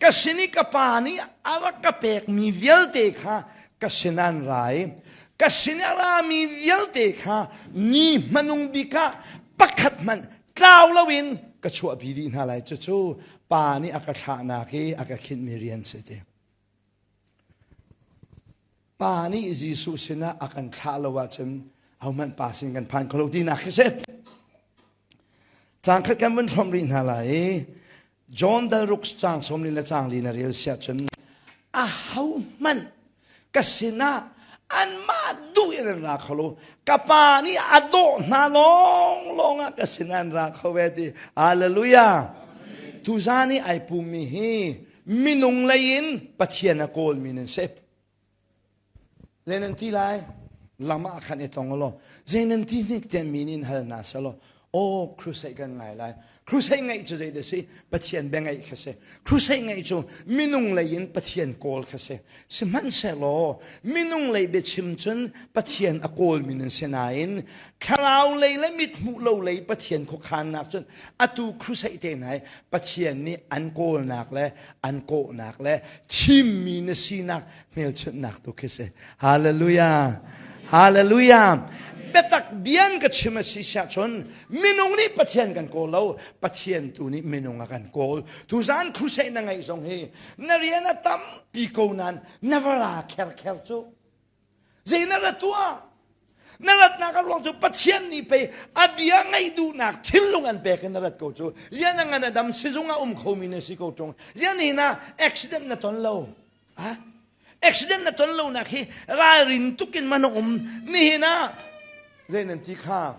Ka sin i ka pa nih a rak ka pekmi vialte kha ka sin an ra i ka sin a rami vialte kha ni hmanung bik ah pakhat hmanh tlau loin ka chuahpi dih hna lai. Cucu pa nih a ka thlahnak i a ka khinhmi rian si ti. Pa nih Jesuh sinah a kan thlah lo ahcun ahohmanh pa sin kan phan kho lo tinak khi si. Cang khat kan vun hrawmh rih hna lai i John dal ruk cang sawmli le cang li na rel siah cun ahohmanh ka sinah anmah duh in an ra kho lo ka pa nih a dawh hna lawnglawng ah ka sinah an ra kho ve ti hallelujah tuzan i ai pummi hi minung lei in Pathian a kawlmi nan si. Zei nan ti lai? Lam ah khan i tong law zei nan ti hnik te min in hal hna selaw aw crusade kan ngai lai crusade ngaih cu zei dah si Pathian bia ngaih kha si crusade ngaih cu minung lei in Pathian kawl kha si sihmanhsehlaw minung lei biachim cun Pathian a kawlmi nan si nain thlarau lei le mit hmuh lo lei Pathian khuakhannak cun atu crusade te hna hi Pathian nih an kawlnak le an kawhnak le thimmi na sinak hmelchunhnak tu khi si. Hallelujah. Hallelujah. Biatak bian ka chim a si siah cun minung nih Pathian kan kawl lo Pathian tu nih minung a kan kawl tuzan crusade na ngeih zong hi na rian a tampi ko nain na va ra kher kher cu Zei na ra tuah? Na ratnak a ruang cu Pathian nih pei a bia ngaih duhnak thinlung an pek in na rat ko cu. Zian a ngan a dam sizung ah um khomi na si ko ṭung. Zian hi na accident na ton lo. Ha? Accident na ton lo nak hi ralrin tuk in man um. Nihin ah zei nan ti kha?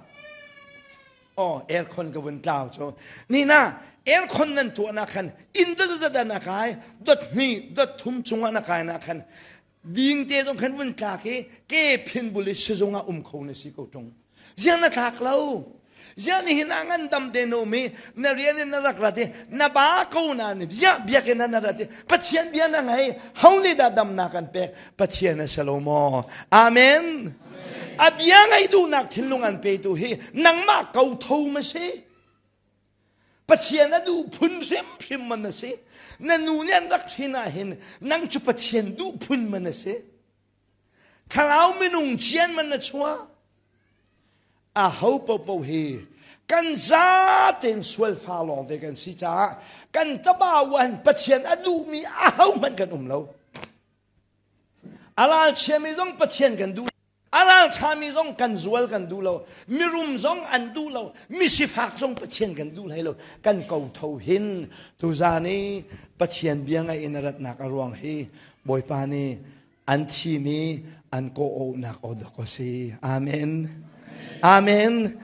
Oh, aircon ka vun tlau cu. Ni na aircon nan tuahnak khan inn dot dot na kai, dot hnih, dot thum cungah na kai na khan Ding te zong khan vun tlak i ke phin bul i sizung ah um kho na si ko ṭung. Ziang na tlak lo. Ziang nihin ah ngandam te na um i na rian in na rak rat i na ba ko na ni bia biakinn ah na rat i Pathian bia na ngei ho nih dah damnak an pek Pathian a si lo maw Amen a bia ngaih duhnak thinlung an petu hi nangmah ko tho ma si Pathian a duh phun hrimhrim man na si. Na nu nih an rak hrin ah hin nang cu Pathian duh phun man na si. Thlarau minung cian man na chuah. A ho popo hi Kan zaten sual fa lawng te kan si caah kan tabauan Pathian a duhmi ahohmanh kan um lo. A ralchiami zong Pathian kan duh. A ralṭhami zong kan zual kan duh lo. Mirum zong an duh lo. Misifak zong Pathian kan duh hlei lo. Kan ko tho hin tuzan i Pathian bia ngaih in a ratnak a ruang hi Bawipa nih an thimi an kawh-awhnak aw dawk a si. Amen. Amen.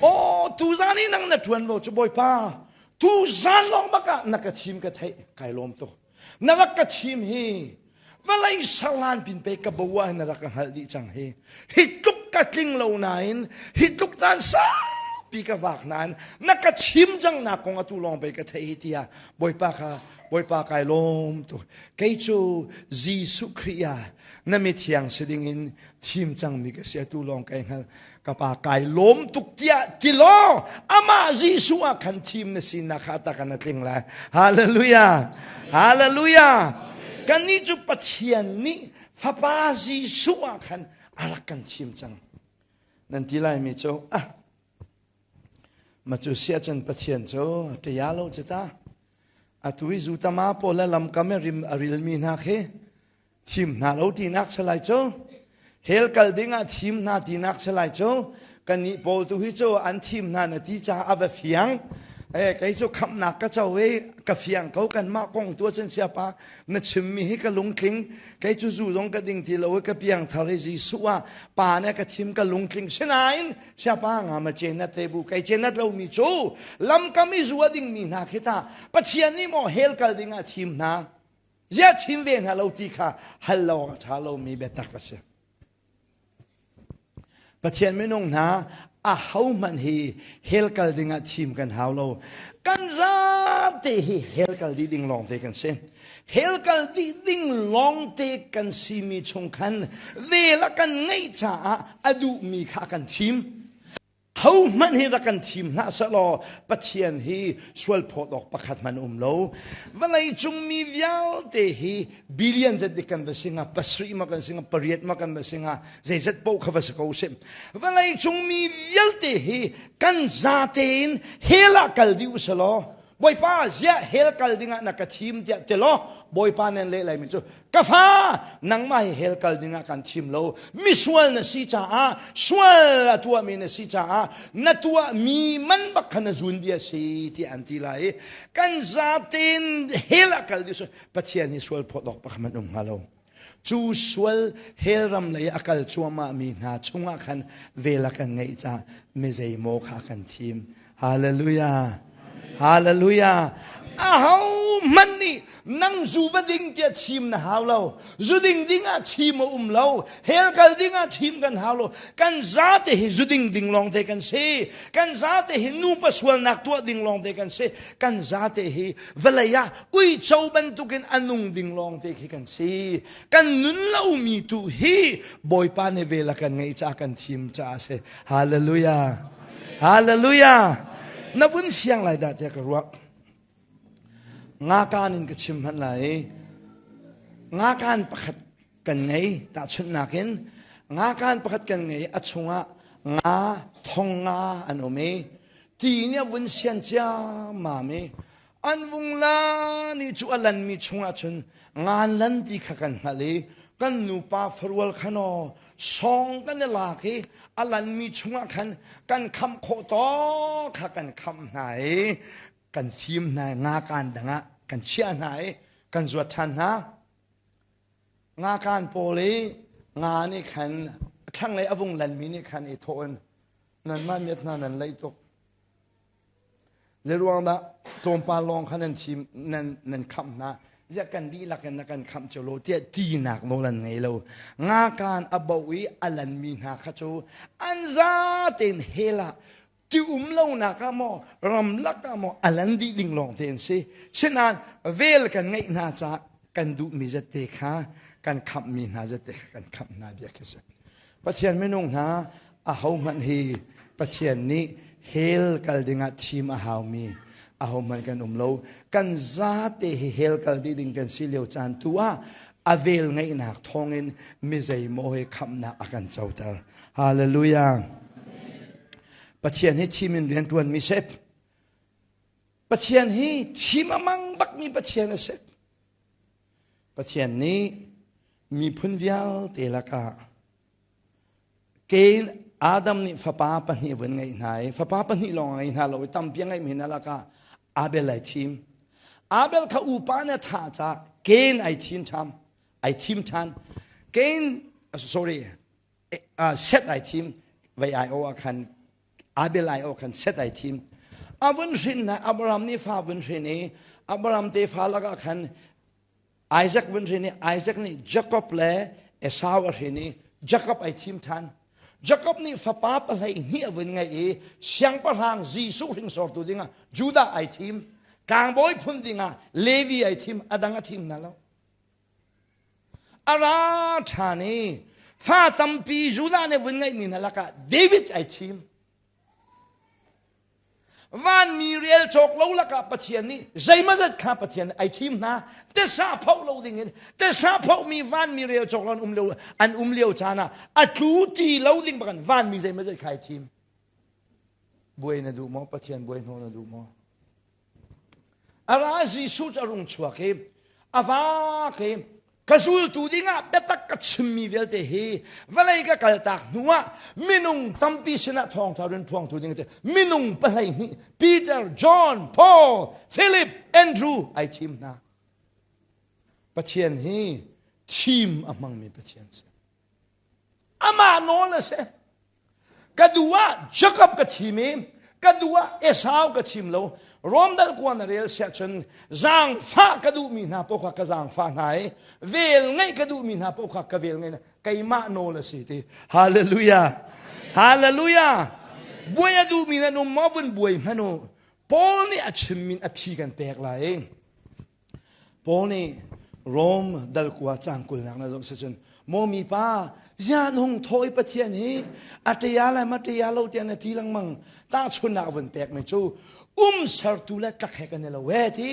Aw tuzan i nang na ṭuan lo cu Bawipa tuzan lawng bak ah na ka thim ka theih kai lawm tuk. Na rak ka thim hi vawlei serlan pin pe ka bo ah na rak ka hngalh dih cang hi. Hi tluk ka tling lo nain hi tluk caan saupi ka vak nain na ka thim cang nak kong atu lawng pei ka theih hi tiah Bawipa kha Bawipa kai lawm tuk. Kei cu Jesuh Khrih ah na mithiang si dingin thim cangmi ka si atu lawng kai hngal. Ka pa kai lawm tuk tiah ti law amah Jesuh ah khan thim na sinak kha tak na tling lai. Hallelujah. Hallelujah. Kannih cu Pathian nih Fapa Jesuh ah khan a rak kan thim cang. Nan ti laimi cu ah Ma cu siah cun Pathian cu ṭia lo cu ta. Atu i zu tama pawl le lamkam i rim a rilmi hna khi thim hna lo tinak si lai cu. Hell kal ding ah thim hna tinak si lai cu. Kannih pawl tu hi cu an thim hna na ti caah a va fiang. Eh, kei cu khamhnak ka co i ka fiang ko kanmah kong tu cun siapa na chimmi hi ka lungtling kei cu zu zong ka ding ti lo i ka piang thar i Jesuh ah pa nih ka thim ka lungtling sinain Siapa nga ma cenat te bu kai cenat lo mi cu lamkam i zua ding mi hna khi ta Pathian nih maw hell kal ding ah thim hna zia thim ve hna lo ti kha hal lo a ṭha lo mi biatak a si. Pathian minung hna a ho hmanh hi hell kal ding ah thim kan hau lo. Kan zate hi hell kal dih ding lawng te kan si. Hell kal dih ding lawngte kan simi chung khan vel a kan ngeih caah a duhmi kha a kan thim. Hohmanh hi rak kan thim hlah sehlaw Pathian hi sual phawt awk pakhat hmanh um lo. Vawlei cung mi vialte hi billion zat dik kan va si hnga, pasarih ma kan si hnga, pariat ma kan va si hnga, zeizat paoh kha va si ko seh. Vawlei cung mi vialte hi kan zate in hell ah kal dih u selaw Bawipa ziah hell kal dingah na ka thim tiah ti law Bawipa nan leh laimi cu ka fa nangmah hi hell kal dingah kan thim lo misual na si caah sual a tuahmi na si caah na tuahmi man bak kha na zun bia si tiah an ti lai i kan zaten hell ah kal ding Pathian hi sual phawt awk pakhat hmanh um hnga lo Cu sual hell ram lei a kal cuahmah mi hna chungah khan vel a kan ngeih caah mi zeimaw kha a kan thim. Hallelujah. Hallelujah. Aho hmanh nih nang zu va ding tiah thim na hau lo. Zu ding ding ah thim a um lo. Hell kal ding ah thim kan hau lo. Kan zate hi zu ding ding lawng te kan si. Kan zate hi nupa sualnak tuah ding lawng te kan si. Kan zate hi vawlei ah uico bantukin a nung ding lawngte khi kan si. Kan nun lomi tu hi Bawipa nih vel a kan ngeih caah kan thim caah a si. Hallelujah. Hallelujah. Na vun fiang lai dah tiah ka ruah. Ngakan in ka chim hmanh lai. Ngakan pakhat kan ngei tahchunhnak in ngakan pakhat kan ngei a chungah nga thong nga an um i ti nih a vun sian ciammam i An vung la ni cu a lanmi chungah cun ngan lan ti kha kan hngalh i kan nupa farual khan aw sawng kan i lak i a lanmi chungah khan kan khamh khawh tawk kha kan khamh hna i kan fim hna i ngakan dangah kan chiah hna i kan zuat ṭhan hna. Ngakan pawl i nga nih khan thlanglei a vung lanmi nih khan i thawh in nanmah miat hna nan leih tuk. Zeiruang dah tlawmpal lawng kha nan thim nan nan khamh hna ziah kan dihlak in na kan khamh cio lo tiah tinak nawl an ngei lo ngakan a bo i a lanmi hna kha cu an za tein hell ah ti um lonak ah maw ramlak ah maw a lan dih ding lawng te an si sinain vel kan ngeih hna caah kan duhmi zette kha kan khamhmi hna zette kha kan khamh hna bia khi si Pathian minung hna ahohmanh hi Pathian nih hell kal dingah thim a haumi ahohmanh kan um lo. Kan zate hi hell kal dih ding kan si lio caan tu ah a vel ngeihnak thawngin mi zeimaw he khamhnak a kan coter. Hallelujah. Pathian hi thim in rian ṭuanmi si. Pathian hi thim a mang bakmi Pathian a si. Pathian nih miphun vialte lakah Cain Adam nih fapa pahnih vun ngeih hna i fapa pahnih lawng a ngei hna lo i tampi a ngeihmi hna lakah Abel ai thim. Abel kha upa nih a thah caah Cain ai thim ṭhan. Ai thim ṭhan. Cain sorry Seth ai thim vei ai o ah khan Abel ai o khan Seth ai thim. A vun hrin na Abraham nih fa vun hrin i Abraham tefa lakah khan Isaac vun hrin i Isaac nih Jacob le Esau a hrin i Jacob ai thim ṭhan. Jacob nih fapa pahlei hnih a vun ngeih i siangpahrang Jesuh hringsortu dingah Judah ai thim. Tlangbawi phun dingah Levi ai thim, a dang a thim hna lo. A ra ṭhan i fa tampi Judah nih vun ngeihmi hna lakah David ai thim. Vanmi rel cawk lo lakah Pathian nih zeimazat kha Pathian nih ai thim hna. Tesa phoh lo dingin tesa phohmi vanmi rel cawk lo an um lio an um lio caan ah a tlu ti lo ding bakan vanmi zeimazat kha ai thim. Buai na duh maw? Pathian buai hnawh na duh maw? A ra Jesuh cu a rung chuak i a vak i ka zultu dingah biatak ka chimmi vialte hi vawlei ka kaltak hnuah minung tampi sinah thawngṭha run phuangtu ding ti minung pahlei hnih Peter, John, Paul, Philip, Andrew ai thim hna. Pathian hi thim a hmangmi Pathian si. Amah nawl a si. Ka duh ah Jacob ka thim i ka duh ah Esau ka thim lo. Rom dal kuan na rel siah cun zaangfah ka duhmi hna paoh kha ka zaangfah hna i vel ngeih ka duhmi hna paoh kha ka vel ngeih hna. Keimah nawl a si ti. Hallelujah. Hallelujah. Buai a duhmi nan um maw vun buai hmanh u. Paul nih a chimmin a phi kan pek lai. Paul nih Rom dal kua cang kulnak na zoh cun maw mipa ziah hung thaw i Pathian hi a ṭia le ma ṭia lo tiah na ti lengmang tahchunnak vun pek mi cu um sertu le tlak he kan i lo e ti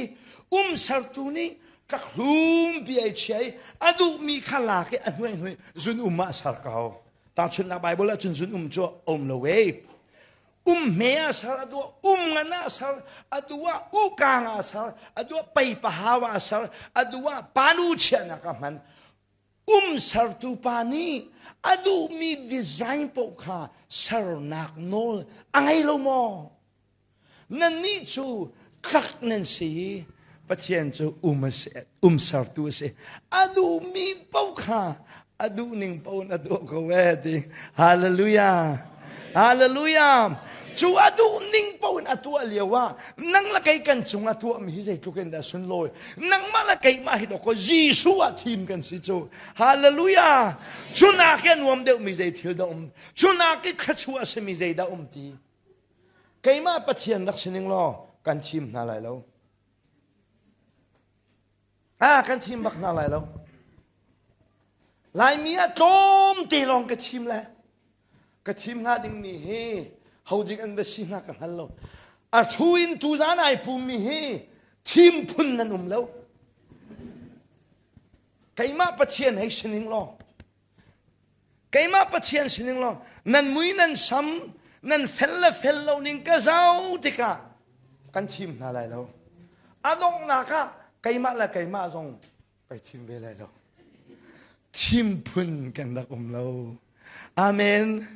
um sertu nih tlak hlum pi ai chia i a duhmi kha lak i a hnuai hnuai zun um ah ser ko tahchunnak Bible ah cun zun um cu um lo e Um hme ah ser a duah, um ngan ah ser a duah, ukang ah ser a duah, peipahau ah ser a duah, panu chiahnak ah hman. Um sertu pa nih a duhmi design paoh kha sernak nawl a ngei lo maw? Nannih cu tlak nan si. Pathian cu um a si, um sertu a si. A duhmi paoh kha a duhning paoh in a tuah ko ee ti. Hallelujah. Hallelujah. Cu a duhning paoh in a tuah lio ah nang le kei kan cung a tuahmi hi zeitluk in dah sunlawi. Nangmah le keimah hi dawkaw Jesuh ah thim kan si cu. Hallelujah. Cu nak i a nuam deuhmi zei thil dah um? Cu nak i thluachuah a simi zei dah um ti? Keimah Pathian rak si ning law kan thim hna lai lo. Ah, kan thim bak hna lai lo. Laimi ah tlawmte lawng ka thim le ka thim hnga dingmi hi ho ding an va si hnga ka hngal lo. A thu in tuzan ai pummi hi thim phun nan um lo. Keimah Pathian hei si ning law Keimah Pathian sining law nan mui nan sam nan fel le fel lo ning ka zau tikah kan thim hna lai lo. A donghnak ah keimah le keimah zong kai thim ve lai lo. Thim phun kan rak um lo. Amen.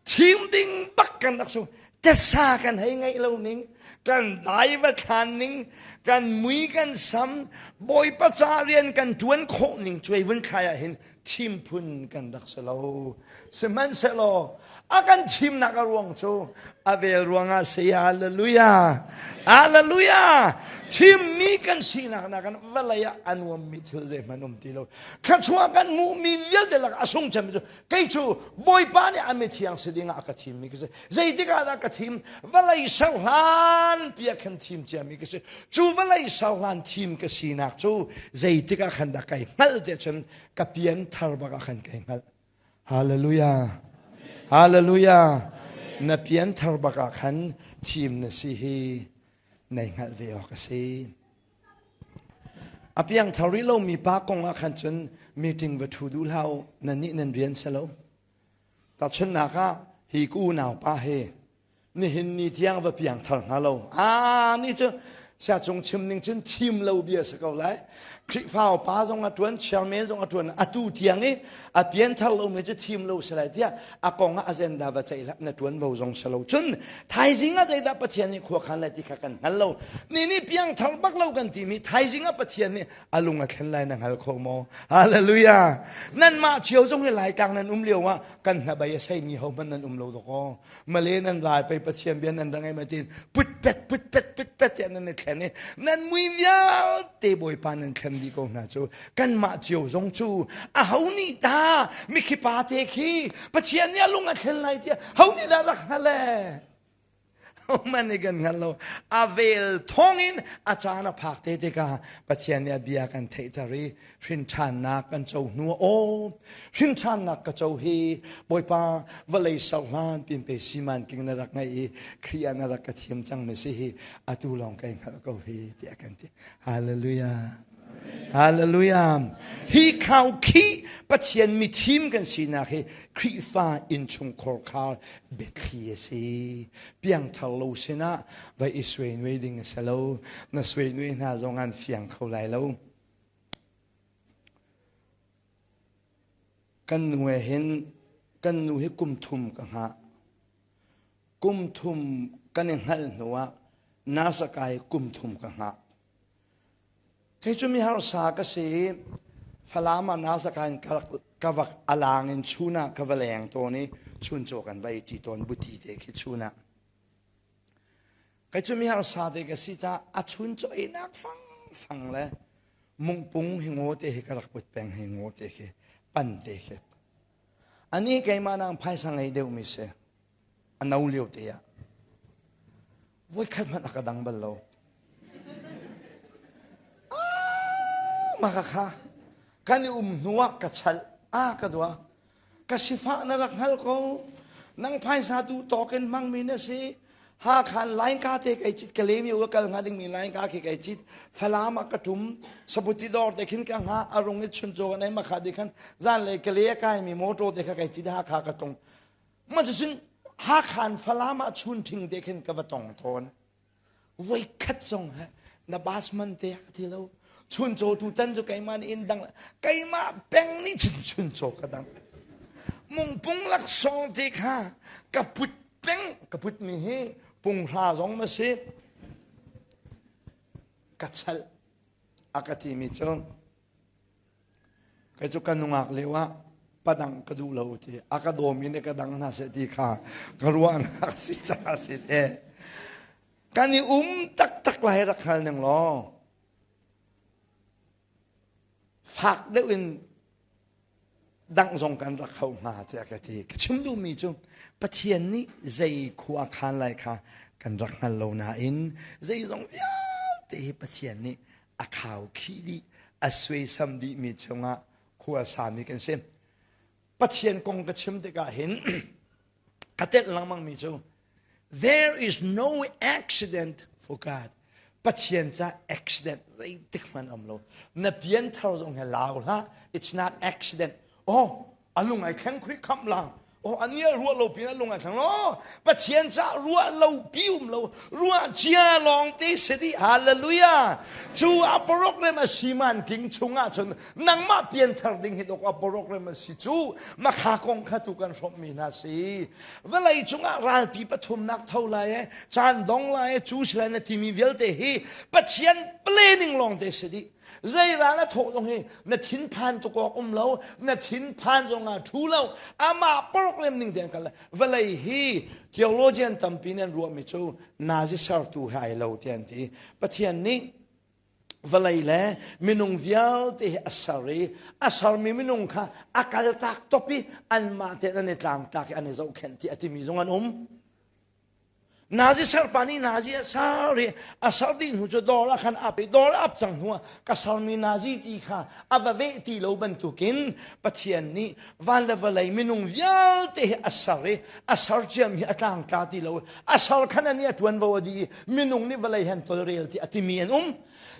Thim ding bak kan rak su. Tesa kan hei ngeih lo ning, kan dai va thlan ning, kan mui kan sam, Bawipa ca rian kan tuan khawh ning cuai vun thlai ah hin thim phun kan rak si lo. Sihmanhsehlaw a kan thimnak a ruang cu a vel ruangah si. Hallelujah. Hallelujah. Thimmi kan sinak nakin vawlei ah a nuammi thil zeihmanh um ti lo. Thluachuah kan hmuhmi vialte lakah a sung cemmi cu Kei cu Bawipa nih a mithiang si dingah a ka thimmi ka si. Zeitik ah dah ka thim? Vawlei ser hlan piah khan thim ciami ka si. Cu vawlei ser hlan thim ka sinak cu zeitik ah khan dah kai hngalh tiah cun ka pian thar bak ah khan kai hngalh. Hallelujah. Hallelujah. Na pian thar bak ah khan thim na si hi nai hngalh ve awk a si. A piangthar rih lomi pa kong ah khan cun meeting va ṭhu duh hlah u, nannih nan rian si lo. Tahchunhnak ah, Hi ka unau pa hi nihin ni tiang va piang thar hnga lo. Ah, ni cu sia cung chim ning cun thim lo bia si ko lai. Khrihfa pa zong a tuan, chairman zong a tuan, atu tiang i a pian thar lo mi cu thim lo si lai tiah a kong ah agenda va ceih hlah na tuan vo zong si lo. Cun thaizing ah zeidah Pathian nih khua khan lai ti kha kan hngal lo. Ni nih piang thar bak lo kan ti mi thaizing ah Pathian nih a lung a thlen lai na hngal kho maw? Hallelujah. Nanmah cio zong hi Laitlang nan um lio ah kan hnabei a seimi ho hmanh nan um lo dawkaw. Male nan rai pei Pathian bia nan ra ngei ma tin put pet put pet put pet tiah nan i thlen i nan mui vialte Bawipa nan thlen dih ko hna cu kanmah cio zong cu a ho nih ta mikhi pa te khi Pathian nih a lung a thlen lai tiah ho nih dah rak hngal le man nih kan hngal lo a vel thawngin a caan a phak te tikah Pathian nih a bia kan theihter i hrinṭhannak kan co hnu aw hrinṭhannak ka co hi Bawipa vawlei ser hlan pin pe siman king na rak ngeih i Khrih ah na rak ka thiam cang mi si hi atu lawng kai hngalh ko hi tiah kan ti hallelujah hallelujah hi khau khi Pathian mithim kan sinak hi Khrihfa innchungkhar khar biathli a si piangthar lo sinah va i suai ding a si lo na suai hna zong an fiang kho lai lo Kan nu he hin kan nu hi kum thum ka hngah. Kum thum kan i hngalh hnu ah nasa kai kum thum ka hngah. Kei cu mi harsa ka si i Falam ah nasa kai in ka vak alang in chun ah ka va leng tawn i chuncaw kan va ei ṭi tawn buti te khi chun ah. Kei cu mi harsa te ka si caah a chuncaw einak fangfang le mungpung hi ngaw te hi ka rak put peng hi ngaw te khi pan te khi. Ani keimah nang phaisa ngei deuhmi si. A no lio te ah. Voikhat hmanh a ka dang bal lo. Ah, mah ka kha. Kan i um hnu ah ka chalh. Ah, ka dua. Ka sifah na rak hngal ko. Nang phaisa duh tawk in hmangmi na si. Hakhan lainka te kai cit ka lemi ka kal hnga dingmi lainka khi kai cit Falam ah ka tum sabuti dawr te khin ka hnga a rung i chuncaw kan ei makha di khan zanlei ka le a kaimi motor te kha kai cit Hakha ka tung ma cucun Hakhan Falam ah chun thing te khin ka va tong tawn voikhat zong he na bus man te ka ti lo chuncaw tu tan cu keimah nih in dang keimah peng nih cun chuncaw ka dang mungpung laksawng te kha ka put peng ka put mi hi punghra zong ma si ka chalh a ka ti mi cu Kei cu ka nungak lio ah padang ka duh lo ti a ka dawmi nih ka dang hna seh ti kha ka ruahnak si caah si te. Kan i um taktak lai rak hngal ning law fak deuh in dangh zong kan rak hauh hnga tiah ka ti. Ka chim duhmi cu Pathian nih zei khua khan lai kha kan rak hngal lo nain zeizong vialte hi Pathian nih a khau khih dih a suaisam dihmi chungah khua sami kan si Pathian kong ka chim tikah hin ka telh lengmang mi cu there is no accident for God Pathian ca accident zeitik hmanh um lo na pianthar zong he lau hlah it's not accident oh a lung ai thleng khui khamh lang oh ani a ruah lo pin a lung ai thleng lo pathian ca ruah lo pi um lo ruah cia lawng te si di hallelujah cu a program a si man king chungah cun nangmah pianthar ding hi dok a program a si cu makha kong kha tu kan hrawmh mi hna si vawlei cungah ralpi pathumnak tho lai e caan dong lai e cu si lai na timi vialte hi pathian planning lawng te si dih Zei ral a thawh zong hi na thinphan tuk awk um lo, na thinphan zong ah ṭhu lo, amah program ning tein kal. Vawlei hi theologian tampi nih an ruahmi cu Nazi sertu he ai lo ti an ti. Pathian nih vawlei le minung vialte hi a ser i a sermi minung kha a kaltak top i anmah tein an i tlangtlak i an i zohkhenh ti a timi zong an um. Nazi serpa nih nazi a ser i a ser dih hnu cu dawr ah khan ap i dawr a ap cang hnu ah ka sermi nazi ti kha a va veh ti lo bantukin Pathian nih van le vawlei minung vialte hi a ser i a ser ciami hi a tlangtla ti lo a ser khan ani a ṭuanvo a dih i minung nih vawlei han tolrel ti a timi an um.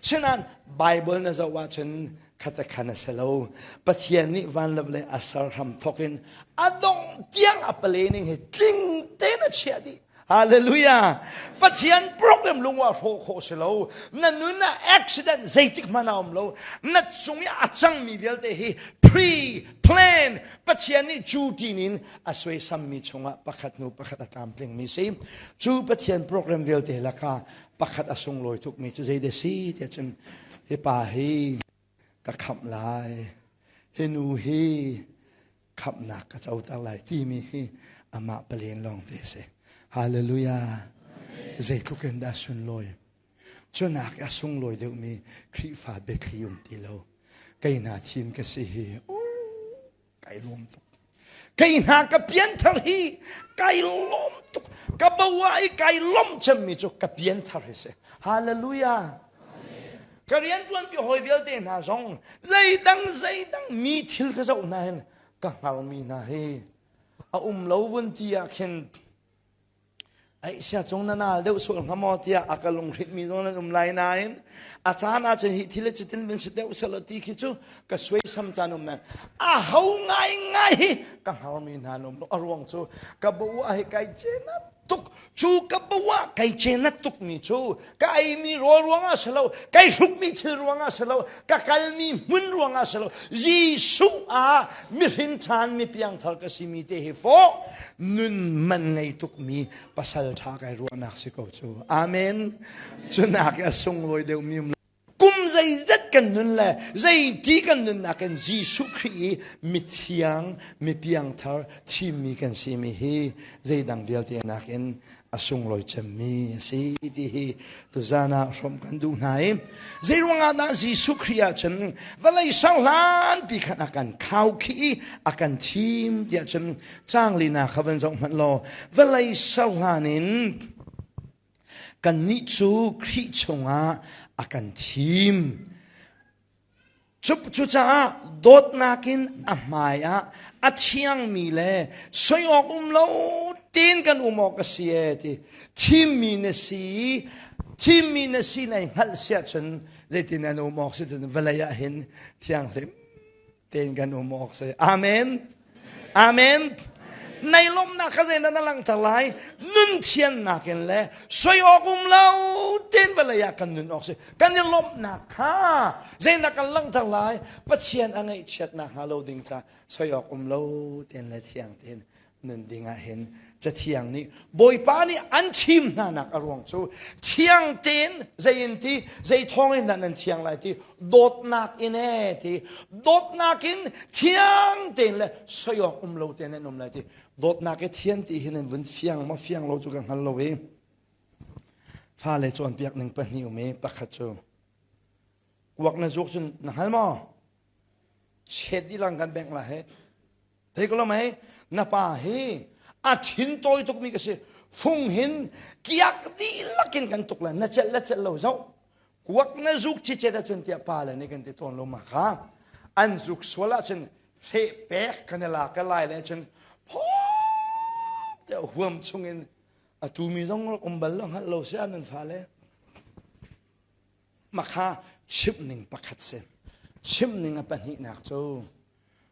Sinain Bible na zoh ahcun khata khan a si lo. Pathian nih van le vawlei a ser hram thawk in a dongh tiang a planning hi tling tein a chiah dih. Hallelujah! Pathian program lungwa hrawh khawh si lo. Na nun ah accident zeitik hmanh a um lo. Na cung i a cangmi vialte hi pre-plan Pathian nih cu tin in a suaisammi chungah pakhat hnu pakhat a tlamtlingmi si. Cu Pathian program vialte lakah pakhat a sunglawi tukmi cu zeidah si tiah cun hi pa hi ka khamh lai hi nu hi khamhnak ka coter lai timi hi amah palen lawng te si. Hallelujah. Zeitluk in dah sunlawi. Cunak a sunglawi deuhmi Khrihfa biathli um ti lo. Kei hna thim ka si hi. Kai lawm tuk. Kei hna ka pianthar hi kai lawm tuk. Ka bawa i kai lawm cemmi cu ka pianthar hi si. Hallelujah. Ka riantuan pi hawi vialte hna zong zeidang zeidang mi thil ka zoh hna hin ka hngarmi hna hi a um lo vun ti ah khin Ai sia cung na nal deuh sual hnga maw tiah a ka lunghrinhmi zong nan um lai nain a caan ahcun hi thil cutin vun si deuh selaw ti khi cu ka suaisam caan um nain a ho ngaingai hi ka hngarmi hna an um lo a ruang cu ka bo ah hi kai cenat tuk cu ka bo ah kai cenat tukmi cu ka eimi rawl ruangah si lo kai hrukmi thil ruangah si lo ka kalmi hmun ruangah si lo Jesuh ah mihrin ṭhan mi piangthar ka simi te hi fawh nun man ngei tukmi pasal ṭha kai ruahnak si ko cu amen cunak a sunglawi deuhmi um kum zeizat kan nun le zeiti kan nunnak in Jesuh Khrih i mithiang mi piangthar thimmi kan simi hi zeidang vialte nakin a sunglawi cemmi a si ti hi tuzan ah hrawmh kan duh hna i zeiruang ah dah Jesuh Khrih ah cun vawlei sang pi khan a kan khaukhih i a kan thim tiah cun caang lina kha van zoh hmanh law vawlei serhlan in kannih cu Khrih chungah a kan thim. Cucaah dawtnak in a hmai ah a thiangmi le soi awk um lo tein kan um awk a si e ti thimmi na si thimmi na si nai hngalh siah cun zeitin an um awk si cun vawlei ah hin thianghlim tein kan um awk si. Amen. Amen. Nei lawmnak kha zeidah na langhter lai? Nun thiannak in le soi awk um lo tein vawlei ah kan nun awk si. Kan i lawmhnak kha zeidah kan langhter lai? Pathian a ngaihchiatnak hnga lo ding ca soi awk um lo tein le thiang tein nun ding ah hin cathiang nih Bawipa nih an thim hna nak a ruang cu thiang tein zei in ti zei thawng in dah nan thiang lai ti dawtnak in e ti dawtnak in thiang tein le soi awk um lo tein an um lai ti dawtnak i thian ti hin an vun fiang maw fiang lo cu ka hngal lo i fale cawnpiak ning pahnih um i pakhat cu kuak na zuk cun na hngal maw chet dilang kan bengh la he Thei ko lo mei na pa hi a thin tawi tukmi ka si fung hin kiak dihlak in kan tuk le na celh le celh lo zoh kuak na zuk cicet ahcun tiah pa le nih kan ti tawn lo ma kha an zuk sual ahcun hleh pek kan i la ka lai le cun phawk tiah huam chungin a tumi zong rak um bal lo hngalh lo si an fale makha chimh ning pakhat si chimh ning a pahnihnak cu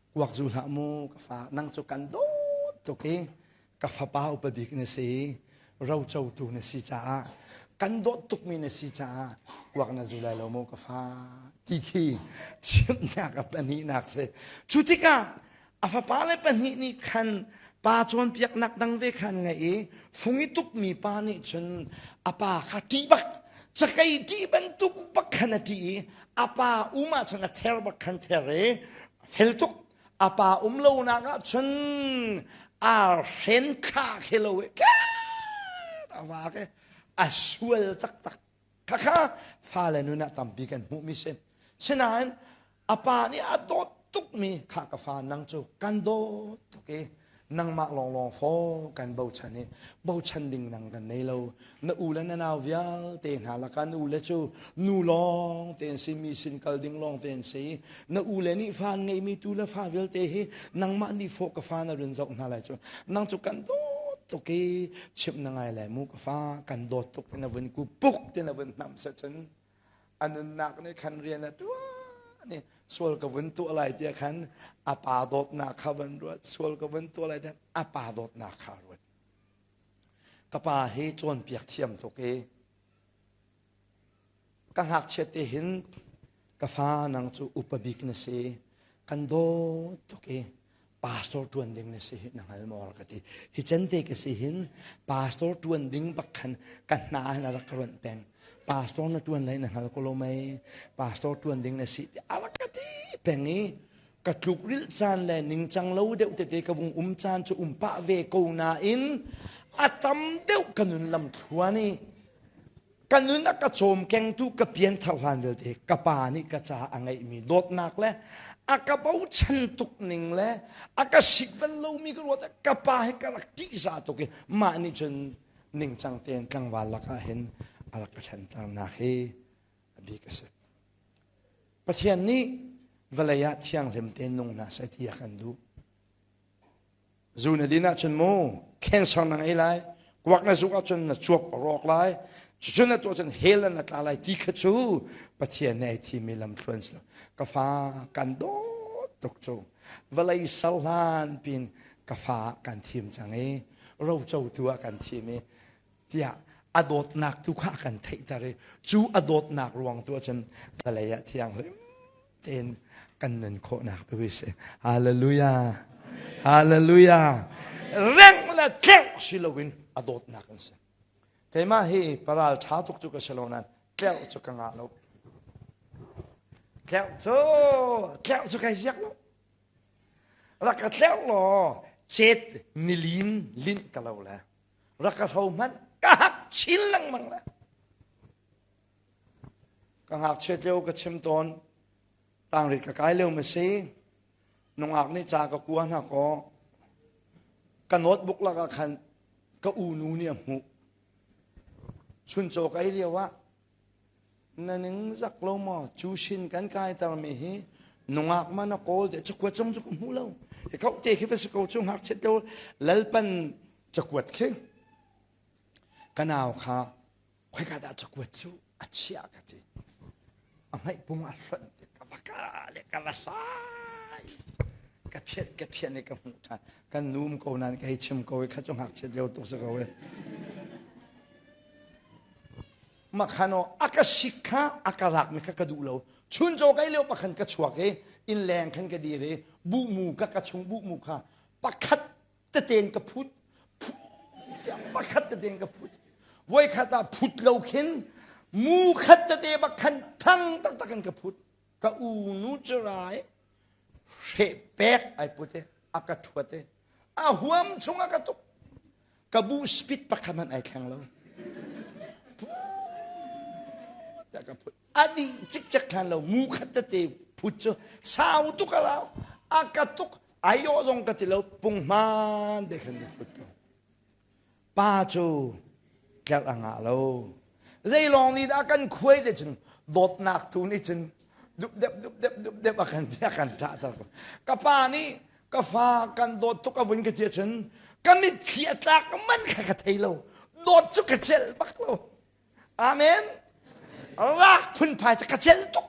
Kuak zu hlah mu ka fa nang cu kan dawt tuk i ka fapa upa bik na si rocotu na si caah kan dawt tukmi na si caah kuak na zu lai lo mu ka fa ti khi chimhnak a pahnihnak si cu tikah a fapa le pahnih nih khan pa cawnpiaknak dang ve khan ngei i fung i tukmi pa nih cun a pa kha ṭih bak cakei ṭih bantuk bak khan a ṭih i a pa um ahcun a ther bak khan ther i fel tuk a pa um lonak ah cun aa hren kha khi lo i a vak i a sual taktak khakha fale nun ah tampi kan hmuhmi si sinain a pa nih a dawt tukmi kha ka fa nang cu kan dawt tuk i. Nangmah lawnglawng faw kan bochan i bochan ding nang kan nei lo. Na u le na nau vialte hna lakah na u le cu nu lawng te an si, mi sin kal ding lawng te an si. Na u le nih fa an ngeihmi tu le fa vialte hi nangmah nih fawh ka fa na run zoh hna lai cu. Nang cu kan dawt tuk i chimh na ngai lai mu ka fa kan dawt tuk ti na vun ku puk ti na vun hnamh seh cun a nunnak nih khan rian a ṭuan i sual ka vun tuah lai tiah khan a pa dawtnak kha van ruat sual ka vun tuah lai tiah a pa dawtnak kha ruat ka pa hi cawnpiak thiam tuk i ka ngakchiat te hin ka fa nang cu upa bik na si kan dawt tuk i pastor ṭuan ding na si hi na hngal maw ka ti hi can te ka si hin pastor ṭuan ding bak khan ka hna hin a rak ka ruanh peng pastor na ṭuan lai na hngal ko lo mei pastor ṭuan ding na si ti a rak ka ti peng i ka tluk rilh caan le ningcang lo deuh tete ka vung um caan cu um pah ve ko nain a tam deuh ka nun lam thluan i ka nun a ka cawmkengtu ka pianthar hlan vialte ka pa nih ka ca a ngeihmi dawtnak le a ka bochan tuk ning le a ka sik bal lomi ka ruat ka pa hi ka rak ṭihzah tuk i mah nih cun ningcang tein tlangval lakah hin a rak ka ṭhanternak hi a bik a si. Pathian nih vawlei ah thianghlim tein nung hna seh ti a kan duh. Zu na din ahcun mu cancer na ngei lai, kuak na zuk ahcun na cuap a rawk lai, cucun na tuah cun hell na tla lai ti kha cu Pathian nih ai thimmi lamthluan si lo. Ka fa kan dawt tuk cu vawlei ser hlan pin ka fa kan thim cang i rocotu ah kan thim i tiah a dawtnak tu kha a kan theihter i cu a dawtnak ruang tu ahcun vawlei ah thianghlim tein kan nun khawhnak tu hi si. Hallelujah. Hallelujah. Reng le tlerh si loin a dawtnak an si. Keimah hi paral ṭha tuk cu ka si lo nain tlerh cu ka ngah lo. Tlerh cu tlerh cu kai ziak lo. Rak ka tlerh law cet nilin linh ka lo le rak ka hro hmanh ka hak chin lengmang le ka ngakchiat lio ka chim tawn tangrit ka kai lio ma si nungak nih ca ka kua hna kaw ka notebook lakah khan ka unu nih a hmuh chuncaw ka ei lio ah na ning zak lo maw cu shin kan kaitermi hi nungak ma na kawl de cakuat zong cu ka hmu lo hi kau te khi va si ko cu ngakchiat lio lalpan cakuat khi ka nau kha khoika dah cakuat cu a chiah ka ti a hmaih pung a hlonh ti ka va ka le ka va hlai ka phiat ka phiat i ka hmuh ṭhan kan num ko nain ka hei chim ko i kha cu ngakchiat lio tuk si ko i makhano a ka sik kha a ka rak mi kha ka duh lo chuncaw kai lio pakhan ka chuak i inn leng khan ka dir i buhmu ka ka chung buhmu kha pakhat teten ka phut pakhat teten ka phut voikhat ah phut lo khin mu khat tete bak khan thang taktak in ka phut ka u nu curai hre pek ai put e a ka thuat e a huam chung a ka tuk ka bu speed pakhat man ai thleng lo ka phut a dih cikcek hlan lo mu khat tete phut cu sau tuk a rau a ka tuk ayo zong ka ti lo punghman te khan ka phut ko pa cu tlerh a ngah lo zeilawng nih dah kan khuai te cun dawtnak tu nih cun dup dep dup dep dup dep a kan ti a kan ṭah ter ko ka pa nih ka fa kan dawt tuk a vun ka ti cun ka mitthli a tlak man kha ka thei lo dawt cu ka celh bak lo Amen. Rak phunphai cu ka celh tuk.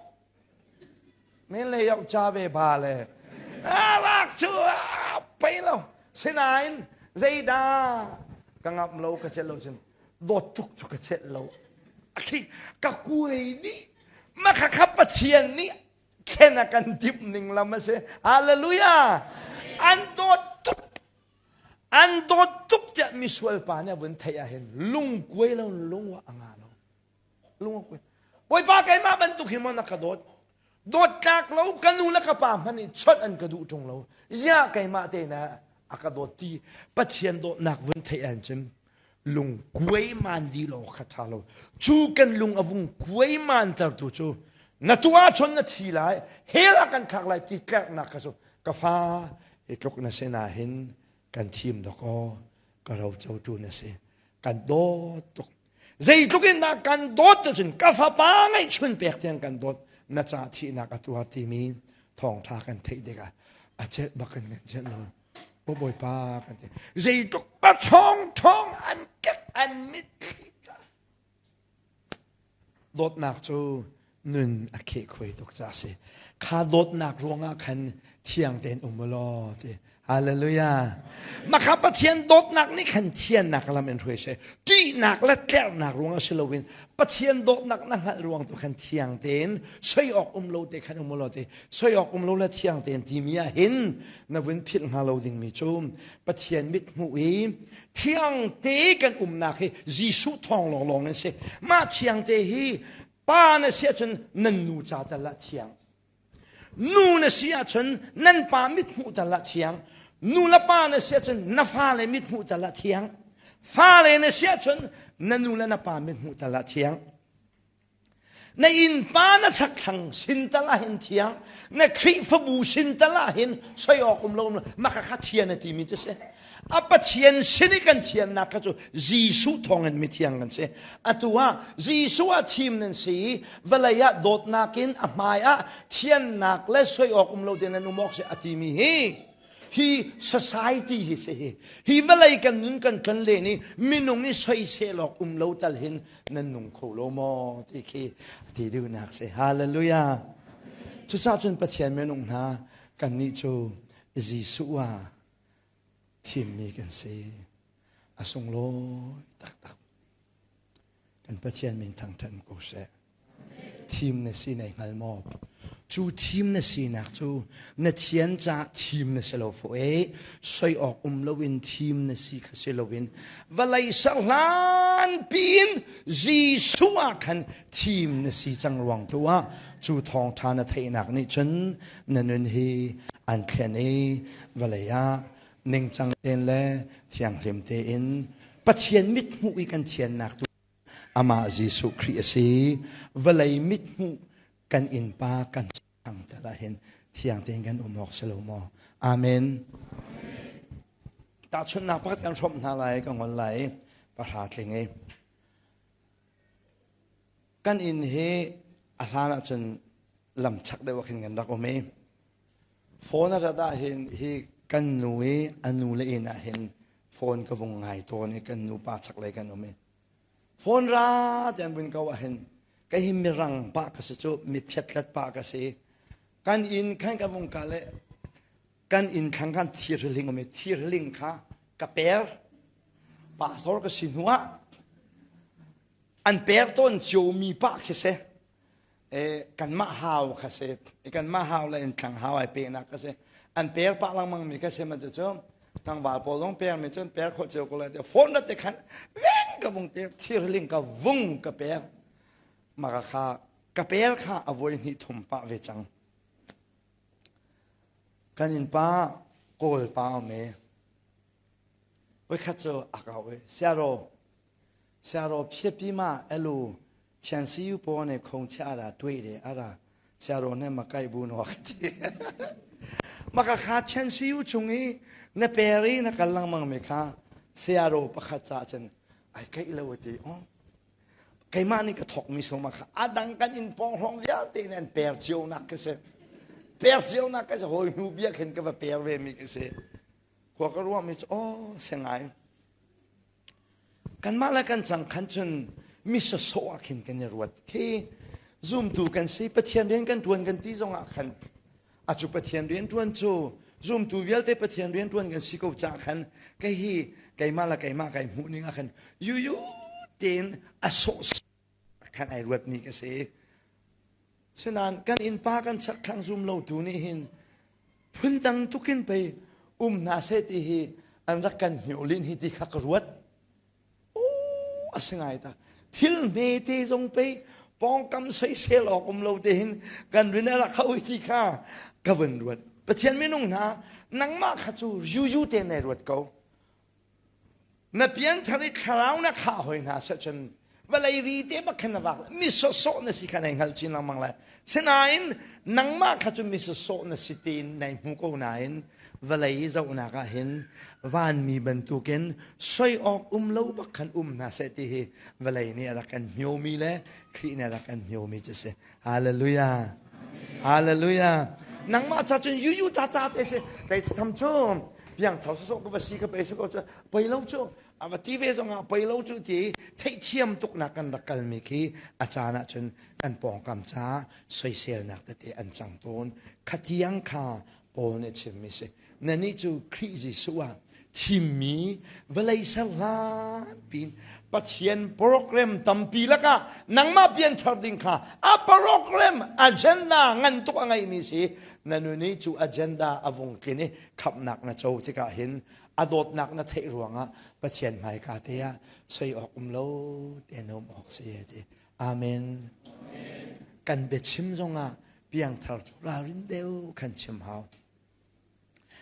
Men le yok cha ve ba le. Rak cu pei lo. Sinain zeidah ka ngam lo ka celh lo cun dawt tuk cu ka celh lo. Akhi ka kuai nih makhakha Pathian nih thlen a kan timh ning lam a si. Hallelujah. An dawt tuk An dawt tuk tiah misual pa nih a vun theih ahhin lungkuai lo lung a ngah lo. Lung a kuai. Bawipa keimah bantuk hi maw na ka dawt? Dawt tlak lo ka nu le ka pa hmanh nih chawnh an ka duh ṭung lo. Ziah keimah te na a ka dawt ti Pathian dawtnak vun theih ahcun cun lung kuai man di lo kha ṭha lo. Cu kan lung a vung kuai man tertu cu na tu ahcun na thi lai, hell ah kan thlak lai ti tlerhnak kha cu ka fa hi tluk na si nahin Kan thim dawkaw ka rocotu na si. Kan dawt tuk. Zeitluk in dah kan dawt cun ka fapa ngeihchun pek tiang kan dawt na ca thihnak a tuar timi thawngṭha kan theih tikah a celh bak in kan celh lo. O Bawipa kan ti. Zeitluk pa ṭhawng ṭhawng an kek an mitthli Dawtnak cu nun a khehkhuai tuk ca a si. Kha dawtnak ruangah khan thiang tein um u law ti. Hallelujah. Makha Pathian dawtnak nih khan thiannak lam in hruai seh. Ṭihnak le tlerhnak ruangah si loin Pathian dawtnak na hngalh ruang tu khan thiang tein soi awk um lo te khan um u law ti. Soi awk um lo le thiang tein timi ah hin na vun philh hnga lo dingmi cu Pathian mithmuh i Thiang te kan umnak hi Jesuh thawng lawnglawng in si. Mah thiang te hi pa na si ahcun nan nu ca tal ah thiang. Nu na si ahcun nan pa mithmuh tal ah thiang. Nu le pa na si ahcun na fale mithmuh tal ah thiang. Fale na si ahcun na nu le na pa mithmuh tal ah thiang. Na innpa na chakthlang sin tal ah hin thiang na Khrihfabu sin tal ah hin soi awk um lo um lo maka kha thian a timi cu si a Pathian sin i kan thiannak kha cu Jesuh thawngin mithiang kan si atu ah Jesuh ah thim nan si i vawlei ah dawtnak in a hmai ah thiannak le soi awk um lo te nan um awk si a timi hi hi society hi si hi hi vawlei kan nun kan kan len i minung i soisel awk um lo tal hin nan nung kho lo maw ti khi ti duhnak si hallelujah cucaah cun Pathian minung hna kannih cu Jesuh ah thimmi kan si a sunglawi taktak Kan Pathian min thangṭhat ko seh. Thim na si nei hngal maw? Cu thim na sinak cu na thian caah thim na si lo fo e. Soi awk um loin thim na si kha si loin vawlei ser hlan piin Jesuh ah khan thim na si cang ruang tu ah cu thawngṭha na theihnak nih cun na nun hi an thlen i vawlei ah ningcang tein le thianghlim tein Pathian mithmuh i kan thiannak tu amah Jesuh Khrih a si. Vawlei mithmuh kan innpa kan sang tel ah hin thiang tein kan um awk si lo maw? Amen. Tahchunhnak pakhat kan hrawmh hna lai ka ngol lai pahra tling i kan inn hi a hlan ahcun lam chak deuh ah khin kan rak um i Phone a rat ahhin hi kan nu i a nu le inn ahhin phone ka vung ngai tawn i kan nu pa chaklei kan um i phone ra ti an vun ko ahhin kei hi mirang pah ka si cu mi phiatlet pah ka si kan inn khan ka vung kal i kan inn thlang khan thirhling um i thirhling kha ka per pastor ka si hnu ah an per tawn cio mi pah khi si kanmah hau kha si kanmah hau le inthlang hau ai pehnak kha si an per pah lengmang mi kha si ma cu tlangval pawl zong per mi cun per khawh cio ko lai ti phone rat te khan veng ka vung te thirling ka vung ka per maka kha ka per kha a voi hnih thum pah ve cang kan in pa kawl pa me voikhat cu a kau e siaro siaro phiapi ma elu 前世有波呢，空气阿拉对的阿拉，小罗呢嘛盖不诺的，嘛个卡前世有中意，那白人那个浪漫没卡，小罗不卡扎真，哎盖了我的哦。keimah nih ka thawkmi soma kha a dang kan in pawng hrawng vialte in an per cio nak ka si per cio nak ka si hawi hnu bia khin ka va per ve mi ka si khua ka ruah mi cu oh sengai Kanmah le kan cang khan cun mi sawsawh ah khin kan i ruat. Khi zumtu kan si, Pathian rian kan ṭuan kan ti zongah khan a cu Pathian rian ṭuan cu zumtu vialte Pathian rian ṭuan kan si ko caah khan kei hi keimah le keimah kai hmuh ning ah khan yuyu tein a sawh khan ai ruatmi ka si. Sinain kan innpa kan chakthlang zum lo tu nih hin phundang tukin pei um hna seh ti hi an rak kan hniulin hi ti kha ka ruat. A si ngai ta. Thil hme te zong pei pawngkam soisel awk um lo te hin kan rin a rak hau ti kha ka vun ruat. Pathian minung hna nangmah kha cu yuyu te nai ruat ko. Na pianthar i thlarau na khah hoi hna seh cun vawlei ri te bak khan na vak mi sawsawh na si kha nai hngal chin lengmang lai. Sinain nangmah kha cu mi sawsawh na si tiin nai hmu ko nain. Vawlei i zohnak ah hin vanmi bantukin soi awk um lo bak khan um hna seh ti hi vawlei nih a rak kan hmiomi le Khrih nih a rak kan hmiomi cu si. Hallelujah. Hallelujah. Nangmah ca cun yuyu ca ca te si. Kei tham cu piang thau sawsawh ka va si ka pe si ko cu pei lo cu a va ti ve zong ah pei lo cu ti theihthiam tuknak kan rak kalmi khi a caan ah cun kan pawngkam caah soiselnak tete an cang tawn. Khatiang kha Paul nih a chimmi si. Nannih cu Khrih Jesuh ah thimmi vawlei ser hlan pin Pathian program tampi lakah nangmah pianthar ding kha a program agenda ngan tuk a ngeimi si. Na nun i cu agenda a vung tlin i khamhnak na co tikah hin a dawtnak na theih ruangah Pathian hmaika te ah soi awk um lo te na um awk si ti. Amen. Kan biachim zongah piangthar cu ralrin deuh khan chim hau.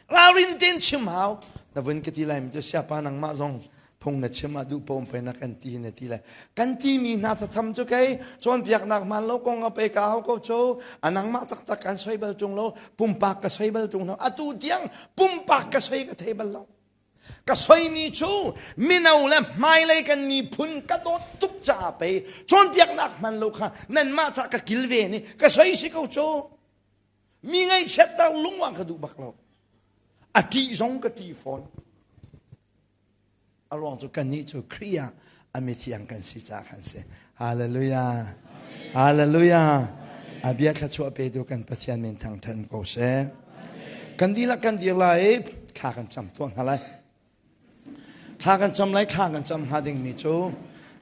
Ralrin tein chim hau. Na vun ka ti lai mi cu siapa nangmah zong phung na chim ah duh pom pei na kan ti na ti lai. Kan ti mi hna thatham cu kei cawnpiaknak hmaan lo kong a pe ka hau ko cu a nangmah taktak kan soi bal tung lo pumpak ka soi bal tung lo atu tiang pumpak ka soi ka thei bal lo. Ka soimi cu mino le hmailei kan miphun ka dawt tuk caah pei cawnpiaknak hman lo kha nanmah cah ka kilven i ka soi si ko cu. Mi ngaihchiatter lungwang ka duh bak lo. A ṭih zong ka ṭih fawn. A ruang cu kannih cu Khrih ah a mithiang kan si caah khan si. Hallelujah. Hallelujah. A bia thluachuah petu kan Pathian min thangṭhat ko seh. Kan dihlak kan dir lai i thla kan cam tuah hna lai. Thla kan cam lai, thla kan cam hnga dingmi cu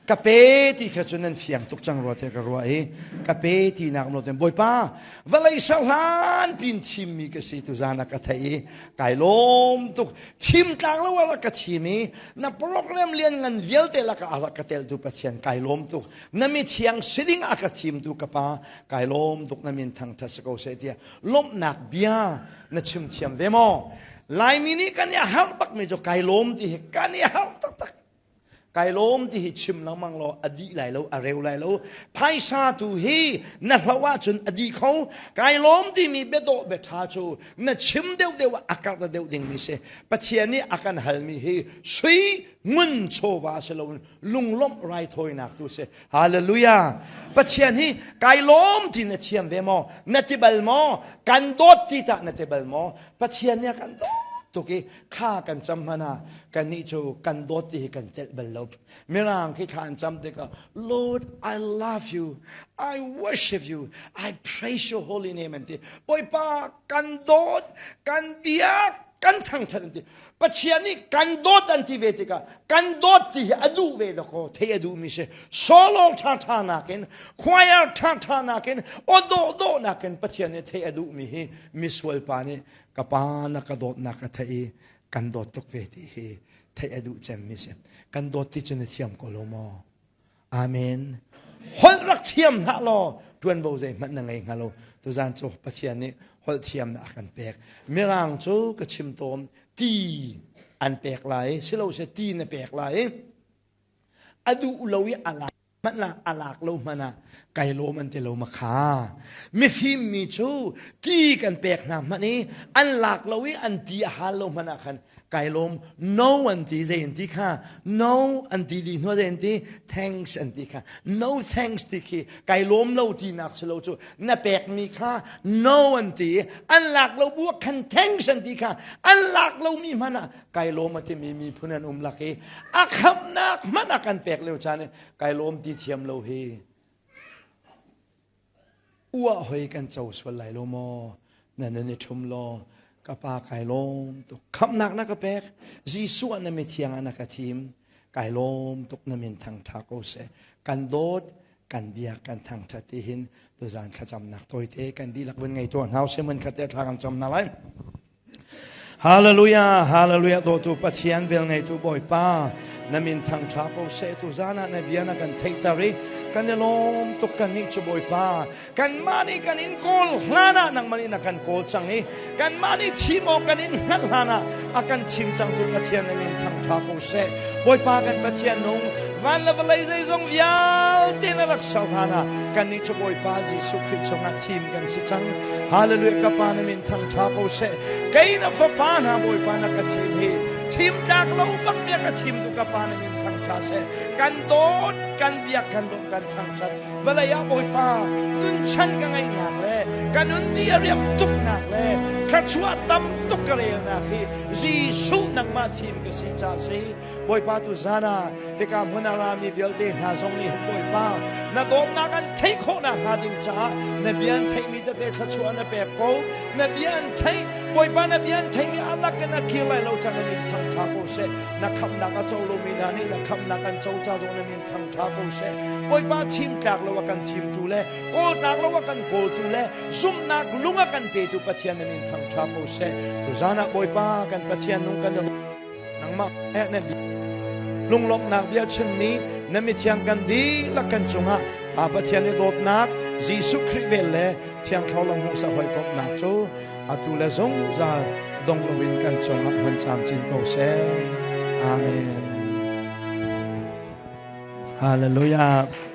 ka pe ti kha cu nan fiang tuk cang rua te ka ruah i ka pe ti nak lo ten Bawipa vawlei ser hlan pin thimmi ka si tu zan ah ka theih i kai lawm tuk thim tlang lo a rak ka thim i na program lian ngan vialte lakah a rak ka teltu Pathian kai lawm tuk na mithiang siding a ka thimtu ka pa kai lawm tuk na min thangthat si ko seh tiah lawmhnak bia na chim thiam ve maw Laimi nih kan i harh bakmi cu kai lawm ti hi kan i harh taktak Kai lawm ti hi chim lengmang law a dih lai lo, a reu lai lo. Phaisa tu hi na hloh ahcun a dih kho. Kai lawm timi biadawh biaṭha cu na chim deuhdeuh ah a karh deuh dingmi si. Pathian nih a kan halmi hi sui ngun chawva si loin lunglawmh raithawinak tu si. Hallelujah. Pathian hi kai lawm ti na thiam ve maw? Na ti bal maw? Kan dawt ti tah na ti bal maw? Pathian nih a kan dawt tuk i Thla kan cam hmanh ah kannih cu kan dawt ti hi kan telh bal lo. Mirang khi thla an cam tikah Lord, I love you. I worship you. I praise your holy name an ti. Bawipa kan dawt, kan biak, kan thangthat an ti. Pathian nih kan dawt an ti ve tikah kan dawt ti hi a duh ve dakaw thei a duhmi si. Solo ṭha ṭha nakin, choir ṭha ṭha nakin, aw dawh dawh nakin Pathian nih thei a duhmi hi misual pa nih ka pa na ka dawtnak a theih i kan dawt tuk ve ti hi theih a duh cemmi si. Kan dawt ti cu na thiam ko lo maw? Amen. Holh rak thiam hlah law ṭuanvo zeihmanh na ngei hnga lo. Tuzan cu Pathian nih holh thiamnak a kan pek. Mirang cu ka chim tawn ti an pek lai silo se ti na pek lai a duh lo i a lak hmanh ah a lak lo hmanh ah kai lawm an ti lo ma kha mifim mi cu ti kan pek hna hmanh i an lak lo i an ti a hal lo hmanh ah khan kai lawm no an ti zei an ti kha no an ti dih hnu zei an ti thanks an ti kha no thanks ti khi kai lawm lo ti nak si lo cu na pek mi kha no an ti an lak lo bu khan thanks an ti kha an lak lo mi hmanh ah kai lawm a timi miphun an um lak i a khamhnak hmanh a kan pek lio caan i kai lawm ti thiam lo hi uah hoi kan co sual lai lo maw na nan i ṭhum law ka pa kai lawm tuk khamhnak na ka pek Jesuh ah na mithiang ah na ka thim kai lawm tuk na min thangṭha ko seh kan dawt kan biak kan thangṭhat ti hin tuzaan thlacamnak tawite kan dihlak vun ngei tuah hna usih mun khat te thla kan cam hna lai Hallelujah, hallelujah, dawtu Pathian vel ngeitu Bawipa, na min thangṭha ko seh tu zan ah na bia na kan theihter i kan i lawm tuk kan nih cu Bawipa. Kanmah nih kan in kawl hlan ah nangmah nih na kan kawl cang i kanmah nih thim awk kan in hngalh hlan ah a kan thim cangtu Pathian na min thangṭha ko seh. Bawipa kan Pathian nung, Van le vawlei zeizong vialte na rak ser hlan ah kannih cu Bawipa Jesuh Khrih chungah thim kan si cang. Hallelujah ka Pa na min thangṭha ko seh. Kei na fapa hna Bawipa na ka thim hi thim tlak lo bak mi a ka thimtu ka Pa na min thangṭha seh. Kan dawt, kan biak, kan dawt, kan thangṭhat. Vawlei ah Bawipa nunchan ka ngeihnak le ka nun di a riam tuknak le thluachuah tam tuk ka relnak hi Jesuh nangmah thim ka si ca si. Bawipa tu zan ah hika hmun ah rami vialte hna zong nih hin Bawipa na dawtnak an theih khawhnak hnga ding caah na bia an theihmi tete thluachuah na pek ko. Na bia an theih Bawipa na bia an theihmi a lak in a kir lai lo ca na min thangṭha ko seh. Na khamhnak a co lomi hna nih na khamhnak an co ca zong na min thangṭha ko seh. Bawipa thim tlak lo a kan thimtu le kawl tlak lo a kan kawltu le zumhnak lung a kan petu Pathian na min thangṭha ko seh. Tuzan ah Bawipa kan Pathian nung kan nangmah he na lunglawmhnak bia chimmi na mithiang kan dihlak kan cungah Pa Pathian i dawtnak Jesuh Khrih vel le Thiang Thlarau lam hmuhsak hawikomhnak cu atu le zungzal dong loin kan cungah hmun camcin ko seh. Amen. Hallelujah.